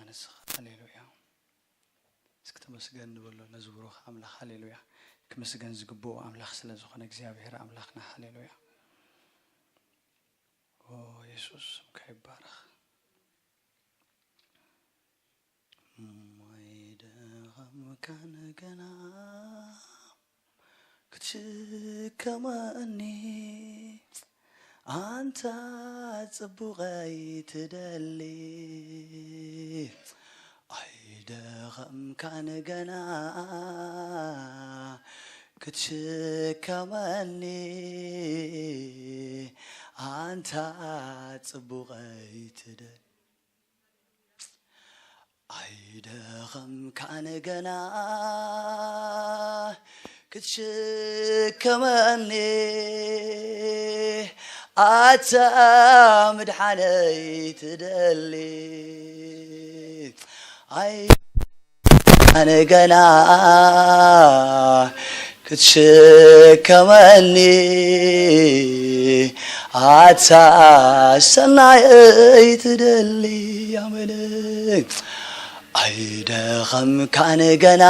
ንስኻ። ሃሌሉያ። እስኪ ተመስገን ንበሎ ነዚ ብሩኽ ኣምላኽ። ሃሌሉያ። ክምስገን ዝግብኦ ኣምላኽ ስለ ዝኾነ እግዚኣብሔር ኣምላኽና። ሃሌሉያ። ኦ የሱስ ስምካ ይባረኽ። ኣይደኸምካን ገና ክትሽከመኒ ኣንታ ጽቡቐይ ትደሊ። ኣይደኸምካን ገና ክትሽከመኒ ኣንታ ጽቡቐይ ትደሊ። ኣይደኸምካን ገና ክትሽከመኒ ኣታ ምድሓነይ ትደሊ። ኣይደኸምካን ገና ክትሽከመኒ ኣታ ሰናየይ ትደሊ። ኣሜን። ኣይደኸምካን ገና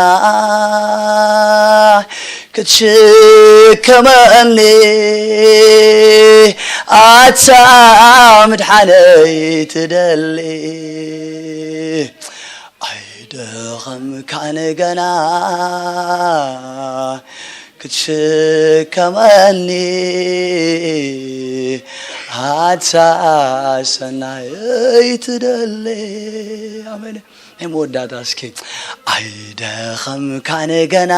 ክትሽከመኒ ኣታ ምድሓነይ ትደሊ። ኣይደኸምካን ገና ክትሽከመኒ ኣታ ሰናየይ ትደሊ። ኣሜን። ናይ መወዳእታ እስኪ። ኣይደኸምካን ገና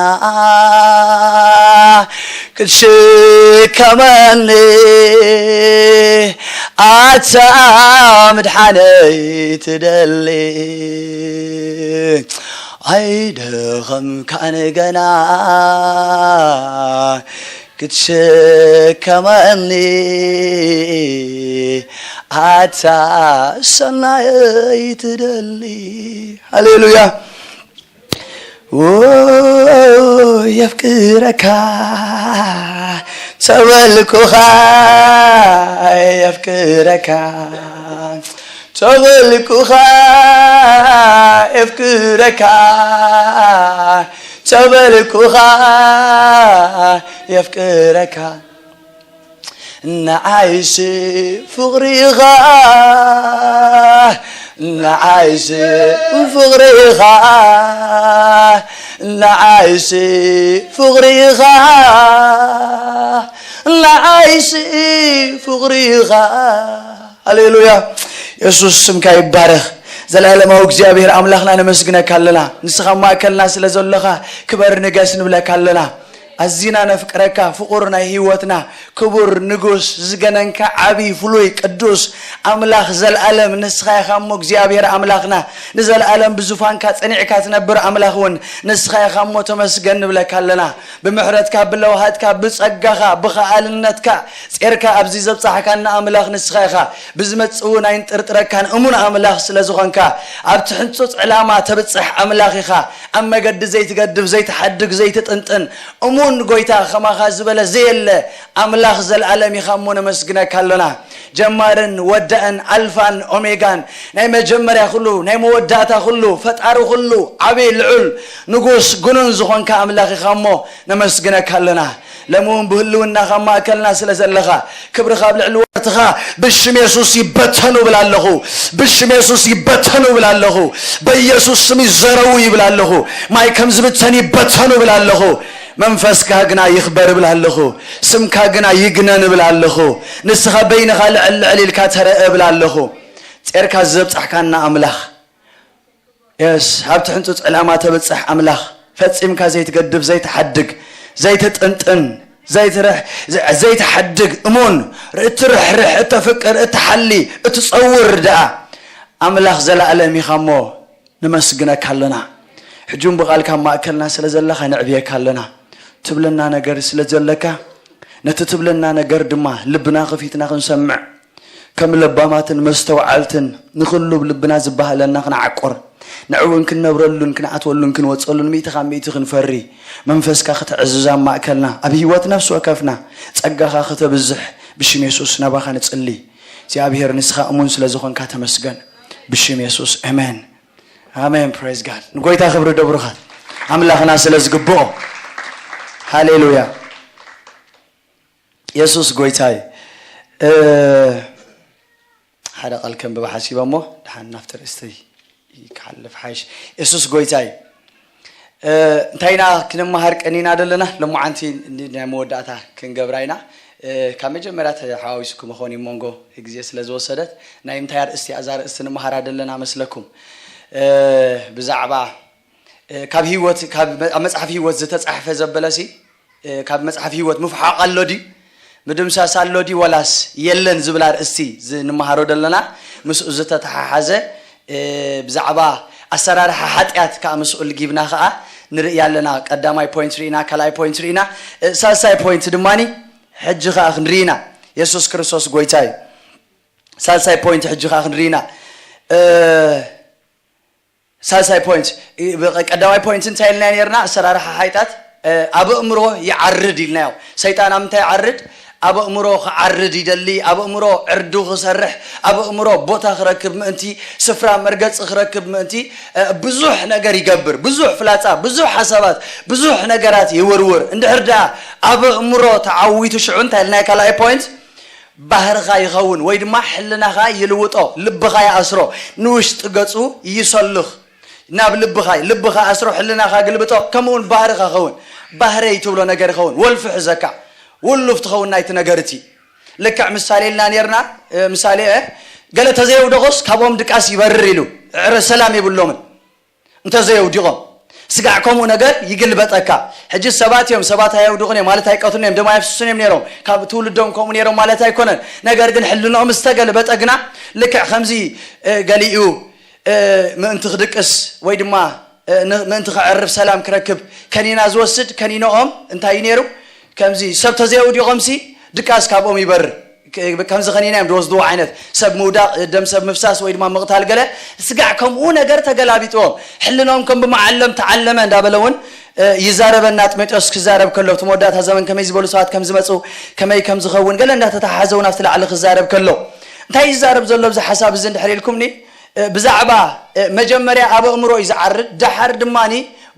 ክትሽከመኒ ኣታ ምድሓነይ ትደሊ። ኣይደኸምካን ገና ክትሽከመኒ ኣታ ሰናየይ ትደሊ። ሃሌሉያ። ኦ የፍቅረካ ተበልኩኻ፣ የፍቅረካ ተበልኩኻ፣ የፍቅረካ ተበልኩኻ፣ የፍቅረካ። ንዓይሲ ፍቕሪኻ፣ ንዓይሲ ፍቕሪኻ፣ ንዓይሲ ፍቕሪኻ፣ ንዓይሲ ፍቕሪኻ። ሃሌሉያ። የሱስ ስምካ ይባረኽ። ዘለኣለማዊ እግዚኣብሔር ኣምላኽና ነመስግነካ ኣለና። ንስኻ ኣብ ማእከልና ስለ ዘለኻ ክበር ንገስ ንብለካ ኣለና። ኣዚና ነፍቅረካ ፍቑር ናይ ህይወትና ክቡር ንጉስ ዝገነንካ ዓቢ ፍሉይ ቅዱስ ኣምላኽ ዘለኣለም ንስኻ ኢኻ እሞ እግዚኣብሔር ኣምላኽና ንዘለኣለም ብዙፋንካ ጸኒዕካ ትነብር ኣምላኽ እውን ንስኻ ኢኻ እሞ ተመስገን ንብለካ ኣለና። ብምሕረትካ ብለውሃትካ ብጸጋኻ ብኸኣልነትካ ጼርካ ኣብዚ ዘብጻሕካና ኣምላኽ ንስኻ ኢኻ። ብዝመጽእ እውን ኣይንጥርጥረካን እሙን ኣምላኽ ስለ ዝኾንካ ኣብቲ ሕንጹጽ ዕላማ ተብጽሕ ኣምላኽ ኢኻ። ኣብ መገዲ ዘይትገድፍ ዘይትሓድግ ዘይትጥንጥን እሙን ጎይታ ከማኻ ዝበለ ዘየለ ኣምላኽ ዘለኣለም ኢኻ እሞ ነመስግነካ ኣሎና። ጀማርን ወዳእን ኣልፋን ኦሜጋን ናይ መጀመርያ ኩሉ ናይ መወዳእታ ኩሉ ፈጣሪ ኩሉ ዓብዪ ልዑል ንጉስ ግኑን ዝኾንካ ኣምላኽ ኢኻ እሞ ነመስግነካ ኣሎና። ለምውን ብህልውናኻ ማእከልና ስለ ዘለኻ ክብርኻ ኣብ ልዕሊ ወርትኻ ብሽም የሱስ ይበተኑ ብል ኣለኹ። ብሽም የሱስ ይበተኑ ብል ኣለኹ። በኢየሱስ ስም ይዘረዉ ይብል ኣለኹ። ማይ ከም ዝብተን ይበተኑ ብል ኣለኹ። መንፈስካ ግና ይኽበር ብል ኣለኹ። ስምካ ግና ይግነን ብል ኣለኹ። ንስኻ በይንኻ ልዕል ልዕል ኢልካ ተረአ ብል ኣለኹ። ጼርካ ዘብጻሕካና ኣምላኽ የስ ኣብቲ ሕንጹጽ ዕላማ ተብጽሕ ኣምላኽ ፈጺምካ ዘይትገድፍ ዘይትሓድግ ዘይትጥንጥን ዘይትርሕ ዘይትሓድግ እሙን እትርሕርሕ እተፍቅር እትሓሊ እትጸውር ደኣ ኣምላኽ ዘለኣለም ኢኻ እሞ ነመስግነካ ኣለና። ሕጂ እውን ብቓልካ ኣብ ማእከልና ስለ ዘለኻ ነዕብየካ ኣለና። ትብለና ነገር ስለ ዘለካ ነቲ ትብለና ነገር ድማ ልብና ከፊትና ክንሰምዕ ከም ለባማትን መስተውዓልትን ንኹሉ ብልብና ዝበሃለና ክንዓቁር ንዕውን ክንነብረሉን ክንኣትወሉን ክንወፀሉን ሚእቲ ካብ ሚእቲ ክንፈሪ መንፈስካ ክተዕዝዝ ኣብ ማእከልና ኣብ ህይወት ነፍሲ ወከፍና ጸጋኻ ክተብዝሕ ብሽም የሱስ ናባኻ ንጽሊ እግዚኣብሔር ንስኻ እሙን ስለ ዝኾንካ ተመስገን ብሽም የሱስ ኣሜን ኣሜን። ፕሬዝ ጋድ። ንጎይታ ክብሪ ደብሩኻት ኣምላኽና ስለ ዝግብኦ። ሃሌሉያ። የሱስ ጎይታ እዩ። ሓደ ቃል ከንብብ ሓሲበ እሞ ድሓን ናብቲ ርእስቲ ክሓልፍ ሓይሽ። የሱስ ጎይታ እዩ። እንታይ ኢና ክንመሃር ቀኒና ዘለና? ሎማዓንቲ ናይ መወዳእታ ክንገብራ ኢና። ካብ መጀመርያ ተሓዋዊስኩም ኾን እዩ መንጎ ግዜ ስለ ዝወሰደት ናይ ምንታይ ኣርእስቲ እያ እዛ ርእስቲ ንምሃራ ዘለና መስለኩም? ብዛዕባ ካብ ህይወት ኣብ መጽሓፍ ህይወት ዝተጻሕፈ ዘበለሲ ካብ መጽሓፍ ህይወት ምፍሓቕ ኣሎ ድዩ? ምድምሳስ ኣሎ ድዩ? ወላስ የለን ዝብል ኣርእስቲ ዝንመሃሮ ዘለና ምስኡ ዝተተሓሓዘ ብዛዕባ ኣሰራርሓ ሓጢኣት ከዓ ምስኡ ልጊብና ከዓ ንርኢ ኣለና። ቀዳማይ ፖይንት ርኢና፣ ካልኣይ ፖይንት ርኢና፣ ሳልሳይ ፖይንት ድማ ሕጂ ከዓ ክንርኢ ኢና። የሱስ ክርስቶስ ጎይታ እዩ። ሳልሳይ ፖይንት ሕጂ ከዓ ክንርኢ ኢና። ሳልሳይ ፖይንት፣ ቀዳማይ ፖይንት እንታይ ኢልና ነርና? ኣሰራርሓ ሓይጣት ኣብ ኣእምሮ ይዓርድ ኢልናዮ። ሰይጣን ኣብ ምንታይ ይዓርድ? ኣብ ኣእምሮ ክዓርድ ይደሊ። ኣብ ኣእምሮ ዕርዱ ክሰርሕ፣ ኣብ ኣእምሮ ቦታ ክረክብ ምእንቲ፣ ስፍራ መርገፂ ክረክብ ምእንቲ ብዙሕ ነገር ይገብር። ብዙሕ ፍላፃ፣ ብዙሕ ሓሳባት፣ ብዙሕ ነገራት ይወርውር። እንድሕር ደኣ ኣብ ኣእምሮ ተዓዊቱ ሽዑ እንታይ ኢልና? ካልኣይ ፖይንት ባህርኻ ይኸውን ወይ ድማ ሕልናኻ ይልውጦ፣ ልብኻ ይኣስሮ፣ ንውሽጢ ገፁ ይሰልኽ። ናብ ልብኻ ልብኻ ኣስሮ ሕልናኻ ግልብጦ፣ ከምኡ እውን ባህርኻ ኸውን። ባህረይ ትብሎ ነገር ይኸውን፣ ወልፊ ሕዘካ፣ ውሉፍ ትኸውን ናይቲ ነገር እቲ። ልክዕ ምሳሌ ኢልና ነርና። ምሳሌ ገለ ተዘየውደቑስ ካብኦም ድቃስ ይበርር ኢሉ፣ ዕረ ሰላም የብሎምን። እንተዘየውዲቖም ስጋዕ ከምኡ ነገር ይግልበጠካ። ሕጂ ሰባት እዮም፣ ሰባት ኣየውድቑን እዮም ማለት ኣይቀትሉን እዮም፣ ደም ኣየፍስሱን እዮም ነይሮም፣ ካብ ትውልዶም ከምኡ ነይሮም ማለት ኣይኮነን። ነገር ግን ሕልንኦም ዝተገልበጠ ግና ልክዕ ከምዚ ገሊኡ ምእንቲ ክድቅስ ወይ ድማ ምእንቲ ክዕርፍ ሰላም ክረክብ ከኒና ዝወስድ ከኒኖኦም እንታይ እዩ ነይሩ? ከምዚ ሰብ ተዘየውዲቖምሲ ድቃስ ካብኦም ይበርር። ከምዚ ከኒና እዮም ዝወስድዎ ዓይነት ሰብ ምውዳቕ፣ ደም ሰብ ምፍሳስ ወይ ድማ ምቕታል ገለ። ስጋዕ ከምኡ ነገር ተገላቢጥዎም ሕልኖም ከም ብመዓለም ተዓለመ እንዳበለ እውን ይዛረበና። ጢሞቴዎስ ክዛረብ ከሎ እቲ መወዳእታ ዘመን ከመይ ዝበሉ ሰባት ከም ዝመፁ፣ ከመይ ከም ዝኸውን ገለ እንዳተተሓሓዘ እውን ኣብቲ ላዕሊ ክዛረብ ከሎ እንታይ ይዛረብ ዘሎ ኣብዚ ሓሳብ እዚ እንድሕር ኢልኩምኒ ብዛዕባ መጀመርያ ኣብ ኣእምሮ እዩ ዝዓርድ፣ ደሓር ድማ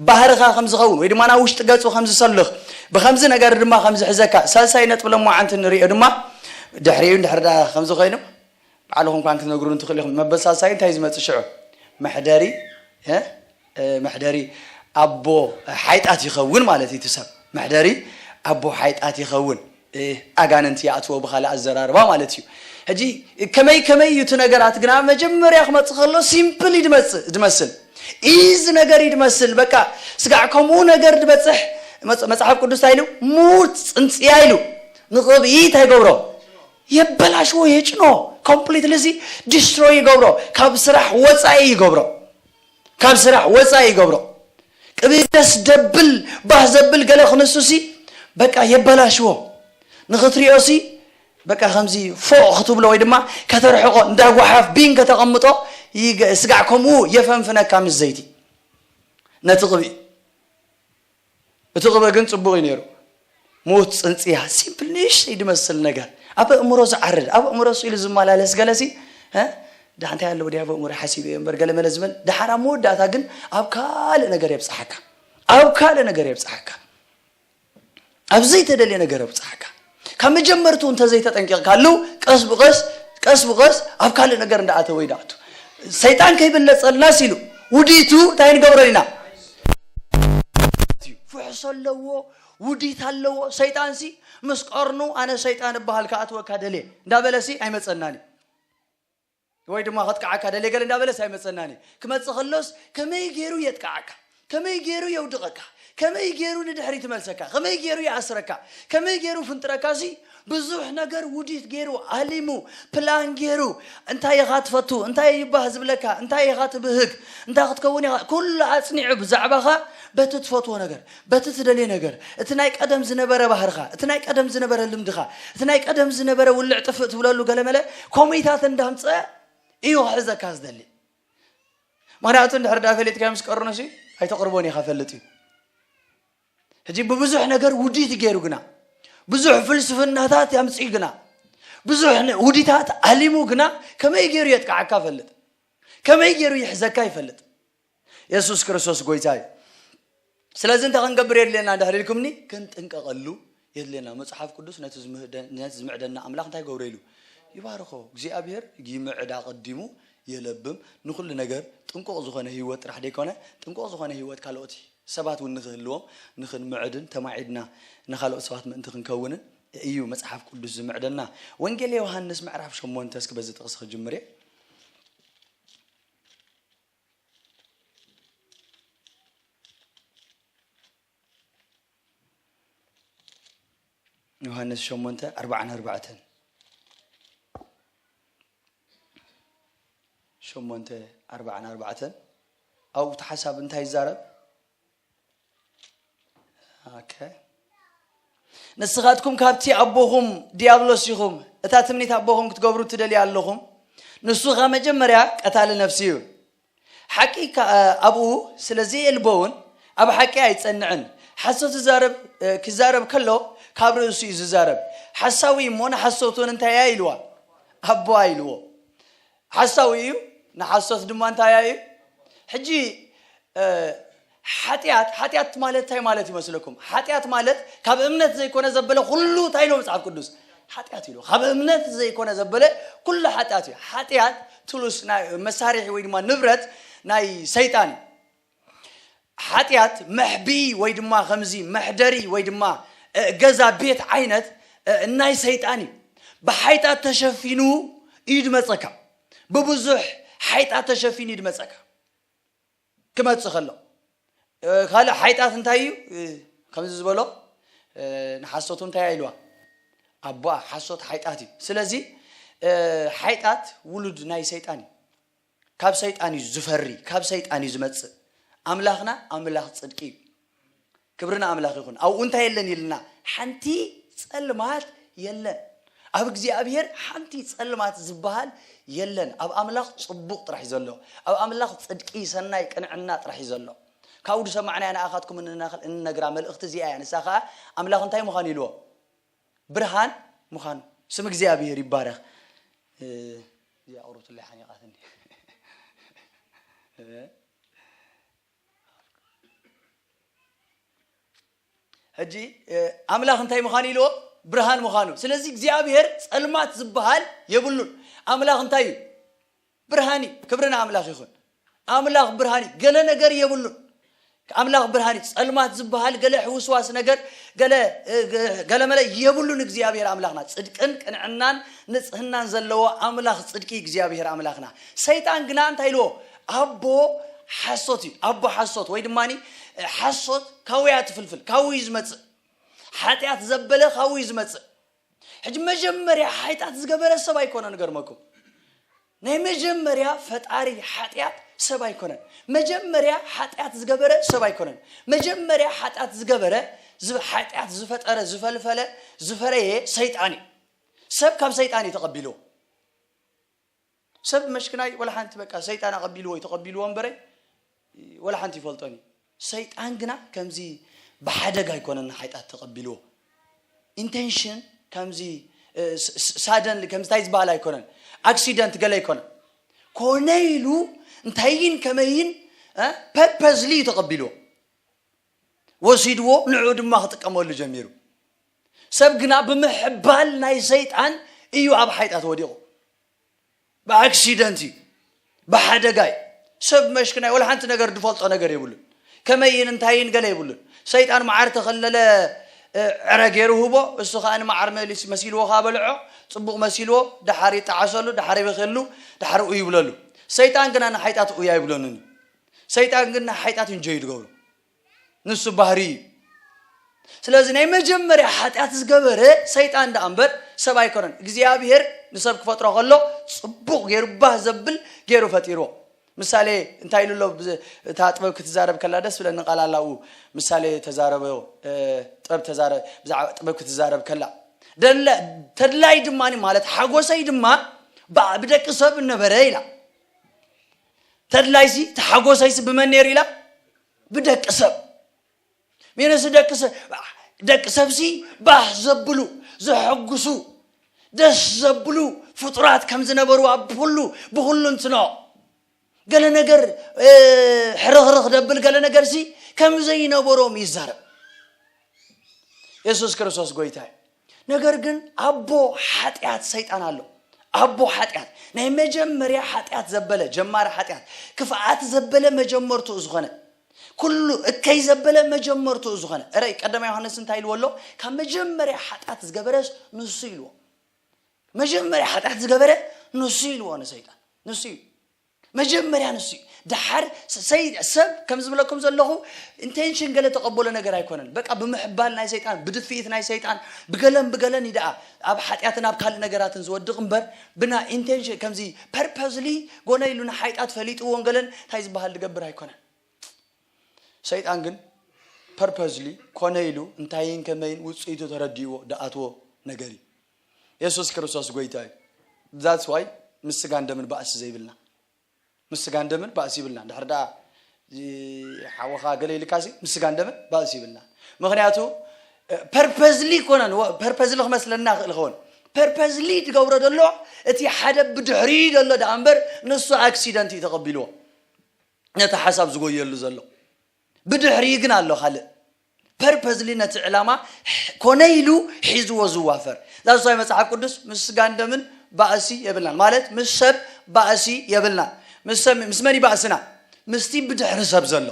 ባህርኻ ከም ዝኸውን ወይ ድማ ናብ ውሽጢ ገፁ ከም ዝሰልኽ ብከምዚ ነገር ድማ ከም ዝሕዘካ። ሳልሳይ ነጥቢ ሎማዓንቲ ንሪኦ ድማ ድሕሪኡ እንድሕር ዳ ከምዚ ኮይኑ ባዕልኹም ኳን ክትነግሩን ትኽእሉ ኢኹም። መበል ሳልሳይ እንታይ ዝመፅእ ሽዑ? መሕደሪ መሕደሪ ኣቦ ሓይጣት ይኸውን ማለት እዩ። እቲ ሰብ መሕደሪ ኣቦ ሓይጣት ይኸውን። ኣጋንንቲ ይኣትዎ ብኻልእ ኣዘራርባ ማለት እዩ። ሕጂ ከመይ ከመይ እዩ እቲ ነገራት ግና መጀመርያ ክመፅእ ከሎ ሲምፕል እዩ ዝመስል፣ ኢዚ ነገር እዩ ዝመስል። በቃ ስጋዕ ከምኡ ነገር ዝበፅሕ መፅሓፍ ቅዱስ እንታይ ኢሉ? ሙት ፅንፅያ ኢሉ ንቕብኢ እንታይ ይገብሮ? የበላሽዎ፣ የጭኖ፣ ኮምፕሊትሊ ዲስትሮይ ይገብሮ፣ ካብ ስራሕ ወፃኢ ይገብሮ። ካብ ስራሕ ወፃኢ ይገብሮ። ቅብኢ ደስ ደብል ባህ ዘብል ገለ ክንሱሲ በቃ የበላሽዎ። ንኽትሪኦሲ በቃ ከምዚ ፎቕ ክትብሎ ወይ ድማ ከተርሕቆ እንዳ ጓሓፍ ቢን ከተቐምጦ ስጋዕ ከምኡ የፈንፍነካ ምስ ዘይቲ ነቲ ቅብኢ። እቲ ቅብኢ ግን ጽቡቕ እዩ ነይሩ። ሙት ጽንጽያ ሲምፕል ንእሽተይ ድመስል ነገር ኣብ ኣእምሮ ዝዓርድ ኣብ ኣእምሮ ስኢሉ ዝመላለስ ገለሲ ዳንታይ ኣለዎ ዲ ኣብ ኣእምሮ ሓሲብ እየ እምበር ገለመለ ዝብል ድሓር ኣብ መወዳእታ ግን ኣብ ካልእ ነገር የብጽሓካ። ኣብ ካልእ ነገር የብጽሓካ። ኣብ ዘይተደልየ ነገር የብጽሓካ። ካብ መጀመርቱ እንተዘይተጠንቂቕካሉ ቀስ ብቐስ ቀስ ብቐስ ኣብ ካልእ ነገር እንዳኣተወ ይዳእቱ። ሰይጣን ከይብለጸልና ሲሉ ውዲቱ እንታይ ንገብሮ ኢና? ፍሕሶ ኣለዎ፣ ውዲት ኣለዎ። ሰይጣንሲ ምስ ቀርኑ ኣነ ሰይጣን እበሃል ክኣትወካ ደልየ እንዳበለሲ ኣይመጸናን እዩ። ወይ ድማ ከጥቅዓካ ደልየ ገለ እንዳበለስ ኣይመጸናን እዩ። ክመጽእ ከሎስ ከመይ ገይሩ የጥቅዓካ? ከመይ ገይሩ የውድቐካ? ከመይ ገይሩ ንድሕሪት ይመልሰካ? ከመይ ገይሩ ይኣስረካ? ከመይ ገይሩ ፍንጥረካሲ ብዙሕ ነገር ውዲት ገይሩ ኣሊሙ ፕላን ገይሩ እንታይ ኢኻ ትፈቱ? እንታይ ይባህ ዝብለካ? እንታይ ኢኻ ትብህግ? እንታይ ክትከውን ኢኻ? ኩሉ ኣጽኒዑ ብዛዕባኻ በቲ ትፈትዎ ነገር በቲ ትደልዮ ነገር እቲ ናይ ቀደም ዝነበረ ባህርኻ እቲ ናይ ቀደም ዝነበረ ልምድኻ እቲ ናይ ቀደም ዝነበረ ውልዕ ጥፍእ ትብለሉ ገለመለ ኮሚታት እንዳምፀ እዩ ክሕዘካ ዝደሊ። ምክንያቱ እንድሕር ዳ ፈሊጥካ ምስ ቀርኑ ሲ ኣይተቅርቦን ኢኻ ፈልጥ እዩ። ሕጂ ብብዙሕ ነገር ውዲት ገይሩ ግና ብዙሕ ፍልስፍናታት ያምፅኡ ግና ብዙሕ ውዲታት ኣሊሙ ግና ከመይ ገይሩ የጥቃዓካ ፈልጥ፣ ከመይ ገይሩ ይሕዘካ ይፈልጥ። የሱስ ክርስቶስ ጎይታ እዩ። ስለዚ እንታይ ክንገብር የድልየና እንድሕር ኢልኩምኒ፣ ክንጥንቀቐሉ የድልየና። መጽሓፍ ቅዱስ ነቲ ዝምህደ-፣ ነቲ ዝምዕደና ኣምላኽ እንታይ ገብሮ ኢሉ? ይባርኾ። እግዚኣብሔር ይምዕድ ኣቐዲሙ የለብም። ንኹሉ ነገር ጥንቁቕ ዝኾነ ህይወት ጥራሕ ደይኮነ፣ ጥንቁቕ ዝኾነ ህይወት ካልኦት ሰባት እውን ንኽህልዎም፣ ንኽንምዕድን ተማዒድና ንኻልኦት ሰባት ምእንቲ ክንከውንን እዩ መጽሓፍ ቅዱስ ዝምዕደና። ወንጌል ዮሃንስ ምዕራፍ ሸሞንተ፣ እስኪ በዚ ጥቕሲ ክጅምር እየ። ዮሃንስ ሸሞንተ ኣርባዓን ኣርባዕተን። ሸሞንተ ኣርባዓን ኣርባዕተን። ኣብኡ እቲ ሓሳብ እንታይ ይዛረብ? ኦኬ። ንስኻትኩም ካብቲ ኣቦኹም ዲያብሎስ ኢኹም፣ እታ ትምኒት ኣቦኹም ክትገብሩ ትደልዩ ኣለኹም። ንሱ ኸኣ መጀመርያ ቀታሊ ነፍሲ እዩ። ሓቂ ከ-፣ ኣብኡ ስለ ዘየልቦውን ኣብ ሓቂ ኣይጸንዕን። ሓሶት ዝዛረብ፣ እ፣ ክዛረብ ከሎ ካብ ርእሱ እዩ ዝዛረብ። ሓሳዊ እሞ ንሓሶት እውን እንታይ እያ ኢልዋ? ኣቦ ኢልዎ። ሓሳዊ እዩ፣ ንሓሶት ድማ እንታይ እዩ? ሕጂ፣ እ፣ ሓጢኣት፣ ሓጢኣት ማለት እንታይ ማለት ይመስለኩም? ሓጢኣት ማለት ካብ እምነት ዘይኮነ ዘበለ ኩሉ እንታይ ኢሎ መጽሓፍ ቅዱስ? ሓጢኣት ኢሎ። ካብ እምነት ዘይኮነ ዘበለ ኩሉ ሓጢኣት እዩ። ሓጢኣት ትሉስ ናይ መሳርሒ ወይ ድማ ንብረት ናይ ሰይጣን እዩ። ሓጢኣት መሕብኢ ወይ ድማ ከምዚ መሕደሪ ወይ ድማ፣ እ፣ ገዛ ቤት ዓይነት፣ እ፣ ናይ ሰይጣን እዩ። ብሓይጣት ተሸፊኑ እዩ ድመጸካ። ብብዙሕ ሓይጣት ተሸፊኑ እዩ ድመጸካ። ክመጽእ ከሎ፣ እ፣ ካልእ ሓይጣት እንታይ እዩ? እ፣ ከምዚ ዝበሎ፣ እ፣ ንሓሶቱ እንታይ ኢልዋ? ኣቦኣ ሓሶት ሓይጣት እዩ። ስለዚ፣ እ፣ ሓይጣት ውሉድ ናይ ሰይጣን እዩ። ካብ ሰይጣን እዩ ዝፈሪ፣ ካብ ሰይጣን እዩ ዝመጽእ። ኣምላኽና ኣምላኽ ጽድቂ እዩ። ክብሪ ንኣምላኽ ይኹን። ኣብኡ እንታይ የለን ኢልና? ሓንቲ ጸልማት የለን። ኣብ እግዚኣብሔር ሓንቲ ጸልማት ዝበሃል የለን። ኣብ ኣምላኽ ጽቡቕ ጥራሕ እዩ ዘሎ። ኣብ ኣምላኽ ጽድቂ፣ ሰናይ፣ ቅንዕና ጥራሕ እዩ ዘሎ። ካብኡ ዝሰማዕናያ ንኣኻትኩም እንነኽ-፣ እንነግራ መልእኽቲ እዚኣ እያ። ንሳ ኸኣ ኣምላኽ እንታይ ምዃኑ ኢልዎ? ብርሃን ምዃኑ። ስም እግዚኣብሔር ይባረኽ። እ፣ እዚኣ ቁሩብ ትለይ ሓኒቓትኒ። እ፣ ሕጂ፣ እ፣ ኣምላኽ እንታይ ምዃኑ ኢልዎ? ብርሃን ምዃኑ። ስለዚ እግዚኣብሔር ጸልማት ዝበሃል የብሉን። ኣምላኽ እንታይ እዩ? ብርሃን እዩ። ክብሪ ንኣምላኽ ይኹን። ኣምላኽ ብርሃን እዩ። ገለ ነገር የብሉን። ኣምላኽ ብርሃን እዩ። ጸልማት ዝበሃል ገለ ሕውስዋስ ነገር፣ ገለ፣ እ፣ ገ-፣ ገለመለ የብሉን። እግዚኣብሔር ኣምላኽና ጽድቅን ቅንዕናን ንጽህናን ዘለዎ ኣምላኽ ጽድቂ እግዚኣብሔር ኣምላኽና። ሰይጣን ግና እንታይ ኢልዎ? ኣቦ ሓሶት እዩ። ኣቦ ሓሶት ወይ ድማ፣ እ፣ ሓሶት ካውያ ትፍልፍል፣ ካው እዩ ዝመጽእ። ሓጢኣት ዘበለ ካው እዩ ዝመጽእ። ሕጂ መጀመርያ ሓጢኣት ዝገበረ ሰብ ኣይኮነን፣ ገርመኩም። ናይ መጀመርያ ፈጣሪ ሓጢኣት ሰብ ኣይኮነን። መጀመርያ ሓጢኣት ዝገበረ ሰብ ኣይኮነን። መጀመርያ ሓጢኣት ዝገበረ፣ ዝ-፣ ሓጢኣት ዝፈጠረ፣ ዝፈልፈለ፣ ዝፈረየ ሰይጣን እዩ። ሰብ ካብ ሰይጣን እዩ ተቐቢልዎ። ሰብ መሽክናይ ወላ ሓንቲ በቃ ሰይጣን ኣቐቢልዎ እዩ ተቐቢልዎ እምበረ ወላ ሓንቲ ይፈልጦን እዩ። ሰይጣን ግና ከምዚ ብሓደጋ ኣይኮነን ንሓጢኣት ተቐቢልዎ። ኢንቴንሽን ከምዚ፣ እ፣ ስ-፣ ስ-፣ ሳደንሊ ከምዚ እንታይ ዝበሃል ኣይኮነን። ኣክሲደንት ገለ ኣይኮነን። ኮነ ኢሉ እንታይን ከመይን፣ እ፣ ፐርፐዝሊ እዩ ተቐቢልዎ። ወሲድዎ ንዕኡ ድማ ክጥቀመሉ ጀሚሩ። ሰብ ግና ብምሕባል ናይ ሰይጣን እዩ ኣብ ሓጢኣት ወዲቑ። ብኣክሲደንት እዩ፣ ብሓደጋ እዩ። ሰብ መሽክናይ ወላ ሓንቲ ነገር ዝፈልጦ ነገር የብሉን። ከመይን እንታይን ገለ የብሉን። ሰይጣን መዓር ተኸለለ፣ እ፣ ዕረ ገይሩ ህቦ፣ እሱ ኸኣ ንመዓር መሊስ-፣ መሲልዎ ኸኣ በልዖ፣ ጽቡቕ መሲልዎ፣ ደሓር ይጠዓሰሉ፣ ደሓር ይበኽየሉ፣ ደሓር ኡ ይብለሉ። ሰይጣን ግና ንሓይጣት ኡ ኣይብለንን እዩ። ሰይጣን ግን ንሓይጣት እንጆይ ይድገብሩ። ንሱ ባህሪ እዩ። ስለዚ ናይ መጀመርያ ሓጢኣት ዝገበረ ሰይጣን ደኣ እምበር ሰብ ኣይኮነን። እግዚኣብሔር ንሰብ ክፈጥሮ ከሎ ጽቡቕ ገይሩ፣ ባህ ዘብል ገይሩ ፈጢርዎ። ምሳሌ እንታይ ኢሉ ኣሎ? ብዝ-፣ እታ ጥበብ ክትዛረብ ከላ ደስ ብለኒ ቃል ኣላ፣ ኣብኡ ምሳሌ ተዛረበ፣ እ፣ ጥበብ ተዛረ-፣ ብዛዕባ ጥበብ ክትዛረብ ከላ። ደለ-፣ ተድላይ ድማ ማለት ሓጎሰይ ድማ ብ-፣ ብደቂ ሰብ ነበረ ኢላ። ተድላይሲ፣ ተሓጎሰይሲ ብመን ነይሩ ኢላ? ብደቂ ሰብ። ሜነስ ደቂ ሰብ፣ ደቂ ሰብሲ ባህ ዘብሉ፣ ዘሐጉሱ፣ ደስ ዘብሉ ፍጡራት ከም ዝነበሩ ኣብ ኩሉ፣ ብኩሉ እንትኖ። ገለ ነገር ሕርኽርኽ ደብል ገለ ነገር ሲ ከም ዘይነበሮም ይዛረብ። የሱስ ክርስቶስ ጎይታ እዩ። ነገር ግን ኣቦ ሓጢኣት ሰይጣን ኣሎ። ኣቦ ሓጢኣት፣ ናይ መጀመርያ ሓጢኣት ዘበለ፣ ጀማሪ ሓጢኣት፣ ክፍኣት ዘበለ መጀመርትኡ ዝኾነ፣ ኩሉ እከይ ዘበለ መጀመርትኡ ዝኾነ። እረይ፣ ቀዳማይ ዮሃንስ እንታይ ኢልዎ ኣሎ? ካብ መጀመርያ ሓጢኣት ዝገበረስ ንሱ ኢልዎ። መጀመርያ ሓጢኣት ዝገበረ ንሱ ኢልዎ ንሰይጣን። ንሱ እዩ። መጀመርያ ንሱ እዩ። ደሓር ሰይ-፣ ሰብ ከም ዝብለኩም ዘለኹ ኢንቴንሽን ገለ ተቐበሎ ነገር ኣይኮነን። በቃ ብምሕባል ናይ ሰይጣን፣ ብድፍኢት ናይ ሰይጣን፣ ብገለን ብገለን እዩ ደኣ ኣብ ሓጢኣትን ኣብ ካልእ ነገራትን ዝወድቕ እምበር፣ ብና ኢንቴንሽን ከምዚ ፐርፐዝሊ ጎነ ኢሉ ንሓይጣት ፈሊጥዎን ገለን እንታይ ዝበሃል ዝገብር ኣይኮነን። ሰይጣን ግን ፐርፐዝሊ ኮነ ኢሉ እንታይን ከመይን ውፅኢቱ ተረዲእዎ ደኣትዎ ነገር እዩ። የሱስ ክርስቶስ ጎይታ እዩ። ዛትስ ዋይ ምስ ስጋን ደምን ባእሲ ዘይብልና፣ ምስ ስጋን ደምን ባእሲ ይብልና። ድሕር ደኣ እዚ ሓወኻ ገለ ኢልካሲ ምስ ስጋን ደምን ባእሲ ይብልና። ምክንያቱ ፐርፐዝሊ ይኮነን፣ ፐርፐዝሊ ክመስለና ክእል ኸውን። ፐርፐዝሊ ትገብሮ ዘሎ እቲ ሓደ ብድሕሪ ዘሎ ደኣ እምበር ንሱ ኣክሲደንት እዩ ተቐቢልዎ ነቲ ሓሳብ ዝጎየሉ ዘሎ። ብድሕሪ ግን ኣሎ ካልእ ፐርፐዝሊ ነቲ ዕላማ ኮነ ኢሉ ሒዝዎ ዝዋፈር። ዛዝዋይ መጽሓፍ ቅዱስ ምስ ስጋን ደምን ባእሲ የብልናን፣ ማለት ምስ ሰብ ባእሲ የብልናን። ምስ ሰብ፣ ምስ መን እዩ ባእስና? ምስቲ ብድሕሪ ሰብ ዘሎ፣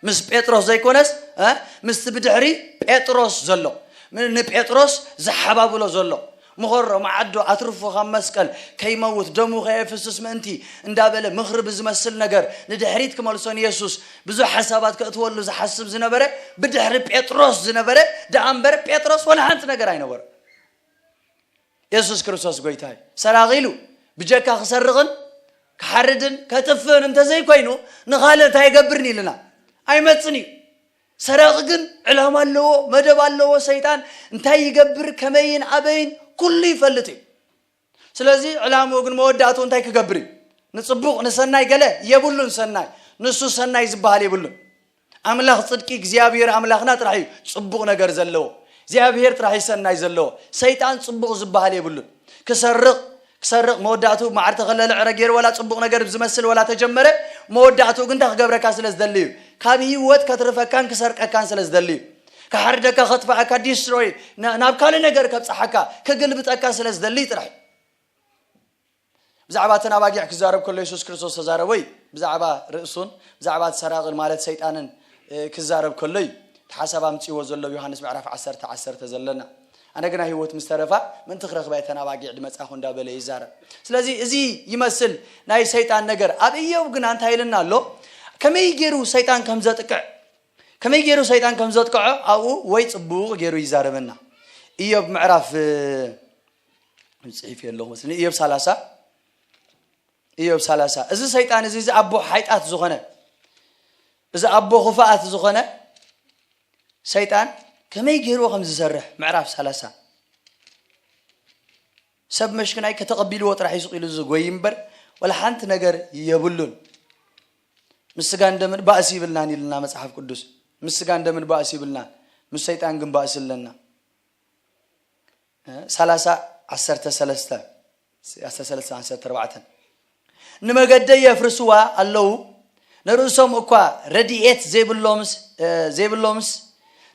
ምስ ጴጥሮስ ዘይኮነስ፣ እ፣ ምስቲ ብድሕሪ ጴጥሮስ ዘሎ፣ ም-፣ ንጴጥሮስ ዝሓባብሎ ዘሎ፣ ምኸሮ መዓዶ ኣትርፎ ካብ መስቀል ከይመውት ደሙ ከየፍስስ ምእንቲ እንዳበለ ምኽሪ ብዝመስል ነገር ንድሕሪት ክመልሶ ንየሱስ ብዙሕ ሓሳባት ከእትወሉ ዝሓስብ ዝነበረ፣ ብድሕሪ ጴጥሮስ ዝነበረ ደኣ እምበር ጴጥሮስ ወላ ሓንቲ ነገር ኣይነበረ። የሱስ ክርስቶስ ጎይታ እዩ። ሰራቒ ኢሉ ብጀካ ክሰርቕን ክሓርድን ከጥፍእን እንተዘይኮይኑ ንኻልእ እንታይ ይገብርን ኢልና ኣይመጽን እዩ። ሰራቒ ግን ዕላማ ኣለዎ፣ መደብ ኣለዎ። ሰይጣን እንታይ ይገብር፣ ከመይን ኣበይን ኩሉ ይፈልጥ እዩ። ስለዚ ዕላምኡ ግን መወዳእትኡ እንታይ ክገብር እዩ? ንጽቡቕ ንሰናይ ገለ የብሉን። ሰናይ ንሱ ሰናይ ዝበሃል የብሉን። ኣምላኽ ጽድቂ እግዚኣብሔር ኣምላኽና ጥራሕ እዩ ጽቡቕ ነገር ዘለዎ። እግዚኣብሔር ጥራሕ እዩ ሰናይ ዘለዎ። ሰይጣን ጽቡቕ ዝበሃል የብሉን። ክሰርቕ ክሰርቕ መወዳእቱ መዓር ተኸለለ ዕረ ገይሩ ወላ ጽቡቕ ነገር ዝመስል ወላ ተጀመረ፣ መወዳእትኡ ግን እንታይ ክገብረካ ስለ ዝደሊ እዩ? ካብ ህይወት ከትርፈካን ክሰርቀካን ስለ ዝደሊ እዩ። ክሓርደካ፣ ከጥፍኣካ፣ ዲስትሮይ፣ ና-፣ ናብ ካልእ ነገር ከብጽሓካ፣ ክግልብጠካ ስለ ዝደሊ ጥራሕ እዩ። ብዛዕባ እተን ኣባጊዕ ክዛረብ ከሎ የሱስ ክርስቶስ ተዛረቦ እዩ። ብዛዕባ ርእሱን ብዛዕባ እቲ ሰራቕን ማለት ሰይጣንን፣ እ፣ ክዛረብ ከሎ እዩ። እቲ ሓሳብ ኣምጺእዎ ዘሎ ዮሃንስ ምዕራፍ ዓሰርተ፣ ዓሰርተ ዘለና። ኣነ ግና ህይወት ምስ ተረፋ ምእንቲ ክረኽባ እተን ኣባጊዕ ድመጻኹ እንዳበለ ይዛረብ። ስለዚ እዚ ይመስል ናይ ሰይጣን ነገር። ኣብ ኢዮብ ግና እንታይ ኢልና ኣሎ? ከመይ ገይሩ ሰይጣን ከም ዘጥቅዕ፣ ከመይ ገይሩ ሰይጣን ከም ዘጥቅዖ ኣብኡ ወይ ጽቡቕ ገይሩ ይዛረበና። ኢዮብ ምዕራፍ፣ እ፣ ጽሒፍ ኣለኹ መስለኒ። ኢዮብ ሰላሳ፣ ኢዮብ ሰላሳ። እዚ ሰይጣን እዚ፣ እዚ ኣቦ ሓይጣት ዝኾነ፣ እዚ ኣቦ ክፍኣት ዝኾነ ሰይጣን ከመይ ገይርዎ ከም ዝሰርሕ ምዕራፍ ሰላሳ። ሰብ መሽክናይ ከተቐቢልዎ ጥራሕ እዩ ስቕ ኢሉ ዝጎይ እምበር ወላ ሓንቲ ነገር የብሉን። ምስ ስጋን ደምን ባእሲ ይብልናን ኢልና መጽሓፍ ቅዱስ። ምስ ስጋን ደምን ባእሲ ይብልናን፣ ምስ ሰይጣን ግን ባእሲ ኣለና። እ፣ ሰላሳ፣ ዓሰርተ ሰለስተ፣ ዓሰርተ ሰለስተ፣ ዓሰርተ ኣርባዕተ። ንመገደይ የፍርስዋ ኣለዉ፣ ንርእሶም እኳ ረድኤት ዘይብሎምስ፣ እ፣ ዘይብሎምስ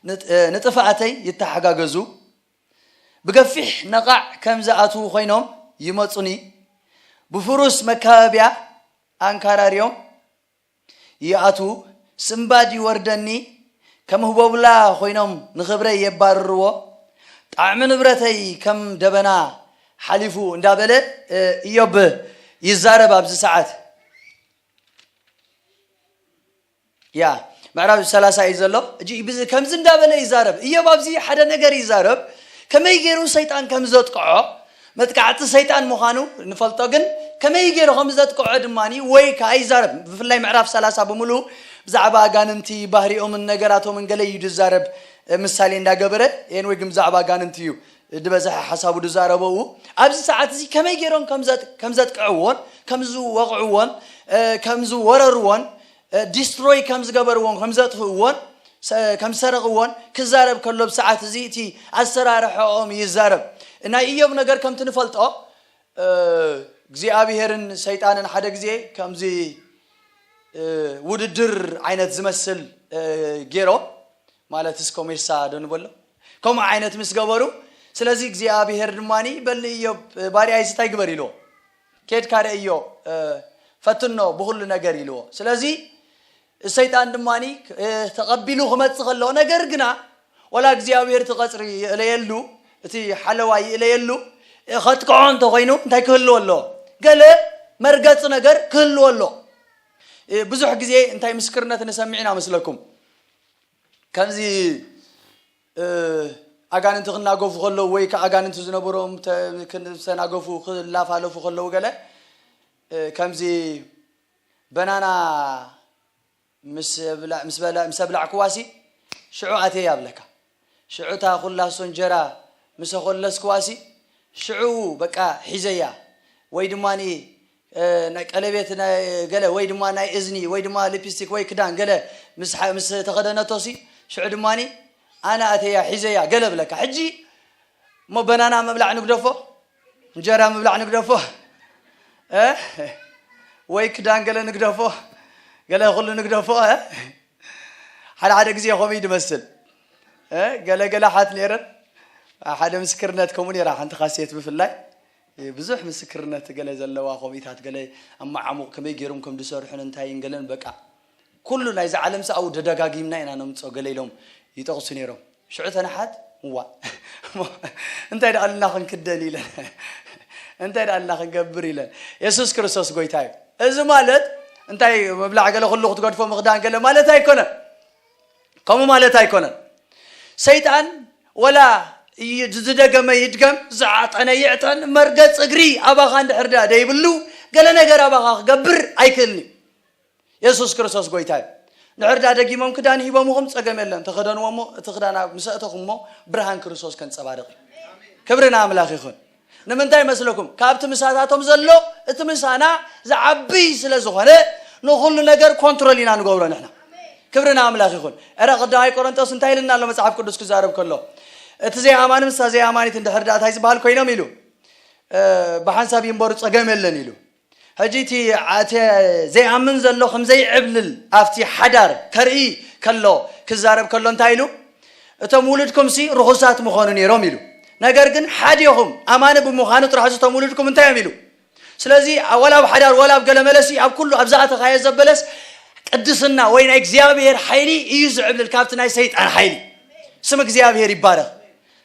ንጥ-፣ እ፣ ንጥፍኣተይ ይተሓጋገዙ። ብገፊሕ ነቓዕ ከም ዝኣትዉ ኮይኖም ይመጹኒ፣ ብፍሩስ መካበብያ ኣንካራርዮም ይኣትዉ፣ ስንባድ ይወርደኒ፣ ከም ህቦብላ ኮይኖም ንኽብረይ የባርርዎ። ጣዕሚ ንብረተይ ከም ደበና ሓሊፉ እንዳበለ፣ እ፣ ኢዮብ ይዛረብ ኣብዚ ሰዓት። ያ፣ ምዕራፍ ሰላሳ እዩ ዘሎ። እጂ ብዚ-፣ ከምዚ እንዳበለ ይዛረብ። ኢዮብ ኣብዚ ሓደ ነገር ይዛረብ። ከመይ ገይሩ ሰይጣን ከም ዘጥቅዖ፣ መጥቃዕቲ ሰይጣን ምዃኑ ንፈልጦ፣ ግን ከመይ ገይሩ ከም ዘጥቅዖ ድማ ወይ ከዓ ይዛረብ። ብፍላይ ምዕራፍ ሰላሳ ብምሉኡ ብዛዕባ ኣጋንንቲ፣ ባህሪኦምን ነገራቶምን ገለ እዩ ዝዛረብ፣ እ፣ ምሳሌ እንዳገበረ። ኤንወይ ግን ብዛዕባ ኣጋንንቲ እዩ ዝበዝሐ ሓሳቡ ዝዛረበ። ኣብዚ ሰዓት እዚ ከመይ ገይሮም ከም ዘጥ-፣ ከም ዘጥቅዕዎን ከም ዝወቕዕዎን፣ እ፣ ከም ዝወረርዎን፣ እ፣ ዲስትሮይ ከም ዝገበርዎን ከም ዘጥፍእዎን፣ ሰ-፣ ከም ዝሰረቕዎን ክዛረብ ከሎ፣ ብሰዓት እዚ እቲ ኣሰራርሐኦም ይዛረብ። ናይ ኢዮብ ነገር ከምቲ ንፈልጦ፣ እ፣ እግዚኣብሔርን ሰይጣንን ሓደ ግዜ ከምዚ ውድድር ዓይነት ዝመስል ገይሮም፣ ማለት እስኮ ሜሳ ዶ ንበሎ፣ ከምኡ ዓይነት ምስ ገበሩ፣ ስለዚ እግዚኣብሔር ድማ በሊ እዮብ ባርያይስ እንታይ ግበር ኢልዎ፣ ኬድካ ርእዮ፣ ፈትኖ ብኩሉ ነገር ኢልዎ። ስለዚ ሰይጣን ድማ ተቐቢሉ ክመፅ ከሎ፣ ነገር ግና ወላ እግዚኣብሔር እቲ ቀፅሪ ይእለየሉ፣ እቲ ሓለዋ ይእለየሉ፣ ከጥቅዖ እንተኮይኑ እንታይ ክህልዎ ኣሎ? ገለ መርገፂ ነገር ክህልዎ ኣሎ። ብዙሕ ግዜ እንታይ ምስክርነት ንሰምዕ ኢና መስለኩም? ከምዚ ኣጋንንቲ ክናገፉ ከለዉ ወይ ከዓ ኣጋንንቲ ዝነበሮም ተናገፉ ክላፋለፉ ከለዉ ገለ ከምዚ በናና ምስ ኣብላዕኩዋሲ ሽዑ ኣትየ ያብለካ። ሽዑ እታ ኩላሶ እንጀራ ምስ ኣኮለስኩዋሲ ሽዑ በቃ ሒዘያ፣ ወይ ድማ ቀለቤት ገለ ወይ ድማ ናይ እዝኒ ወይ ድማ ሊፕስቲክ ወይ ክዳን ገለ ምስ ተኸደነቶሲ ሽዑ ድማ ኣነ ኣተያ ሒዘያ ገለ ብለካ። ሕጂ እሞ በናና ምብላዕ ንግደፎ፣ እንጀራ ምብላዕ ንግደፎ፣ ወይ ክዳን ገለ ንግደፎ፣ ገለ ኩሉ ንግደፎ። ሓደ ሓደ ግዜ ከምኡ እዩ ዝመስል። ገለ ገለ ሓት ነይረን፣ ሓደ ምስክርነት ከምኡ ነይራ፣ ሓንቲ ካሴት ብፍላይ ብዙሕ ምስክርነት ገለ ዘለዋ፣ ከምኡታት ገለ ኣመዓሙቕ ከመይ ገይሮም ከም ዝሰርሑን እንታይን ገለን፣ በቃ ኩሉ ናይዚ ዓለም ሰኣው ደደጋጊምና ኢና ነምፅኦ ገለ ኢሎም ይጠቕሱ ነይሮም። ሽዑ ተነሓት እዋ እንታይ ደኣልና ክንክደን ኢለን እንታይ ደኣልና ክንገብር ኢለን። የሱስ ክርስቶስ ጎይታ እዩ። እዚ ማለት እንታይ መብላዕ ገለ ኩሉ ክትገድፎ ምኽዳን ገለ ማለት ኣይኮነን። ከምኡ ማለት ኣይኮነን። ሰይጣን ወላ ዝደገመ ይድገም፣ ዝዓጠነ ይዕጠን፣ መርገፅ እግሪ ኣባኻ እንድሕር ደኣ ደይብሉ ገለ ነገር ኣባኻ ክገብር ኣይክእልን እዩ። የሱስ ክርስቶስ ጎይታ እዩ። እንድሕር ደኣ ደጊሞም ክዳን ሂቦምኹም ፀገም የለን፣ ተኸደንዎ እሞ እቲ ክዳን ምስ ኣእተኹሞ ብርሃን ክርስቶስ ከንፀባርቕ እዩ። ክብሪ ንኣምላኽ ይኹን። ንምንታይ መስለኩም? ካብቲ ምሳታቶም ዘሎ እቲ ምሳና ዝዓቢ ስለ ዝኾነ ንኹሉ ነገር ኮንትሮል ኢና ንገብሮ ንሕና። ክብሪ ንኣምላኽ ይኹን። እረ ቀዳማይ ቆሮንጦስ እንታይ ኢልና ኣሎ መጽሓፍ ቅዱስ ክዛረብ ከሎ? እቲ ዘይኣማኒ ምስታ ዘይኣማኒት እንድሕር ደኣ እንታይ ዝበሃል ኮይኖም ኢሉ፣ ብሓንሳብ ይንበሩ ጸገም የለን ኢሉ። ሕጂ እቲ ዘይኣምን ዘሎ ከም ዘይዕብልል ኣብቲ ሓዳር ከርኢ ከሎ ክዛረብ ከሎ እንታይ ኢሉ? እቶም ውሉድኩምሲ ርኹሳት ምኾኑ ነይሮም ኢሉ። ነገር ግን ሓዲኹም ኣማኒ ብምዃኑ ጥራሕ እቶም ውሉድኩም እንታይ እዮም ኢሉ? ስለዚ ወላ ኣብ ሓዳር ወላ ኣብ ገለ መለሲ ኣብ ኩሉ ኣብ ዝኣተኻዮ ዘበለስ ቅድስና ወይ ናይ እግዚኣብሔር ሓይሊ እዩ ዝዕብልል ካብቲ ናይ ሰይጣን ሓይሊ። ስም እግዚኣብሔር ይባረኽ።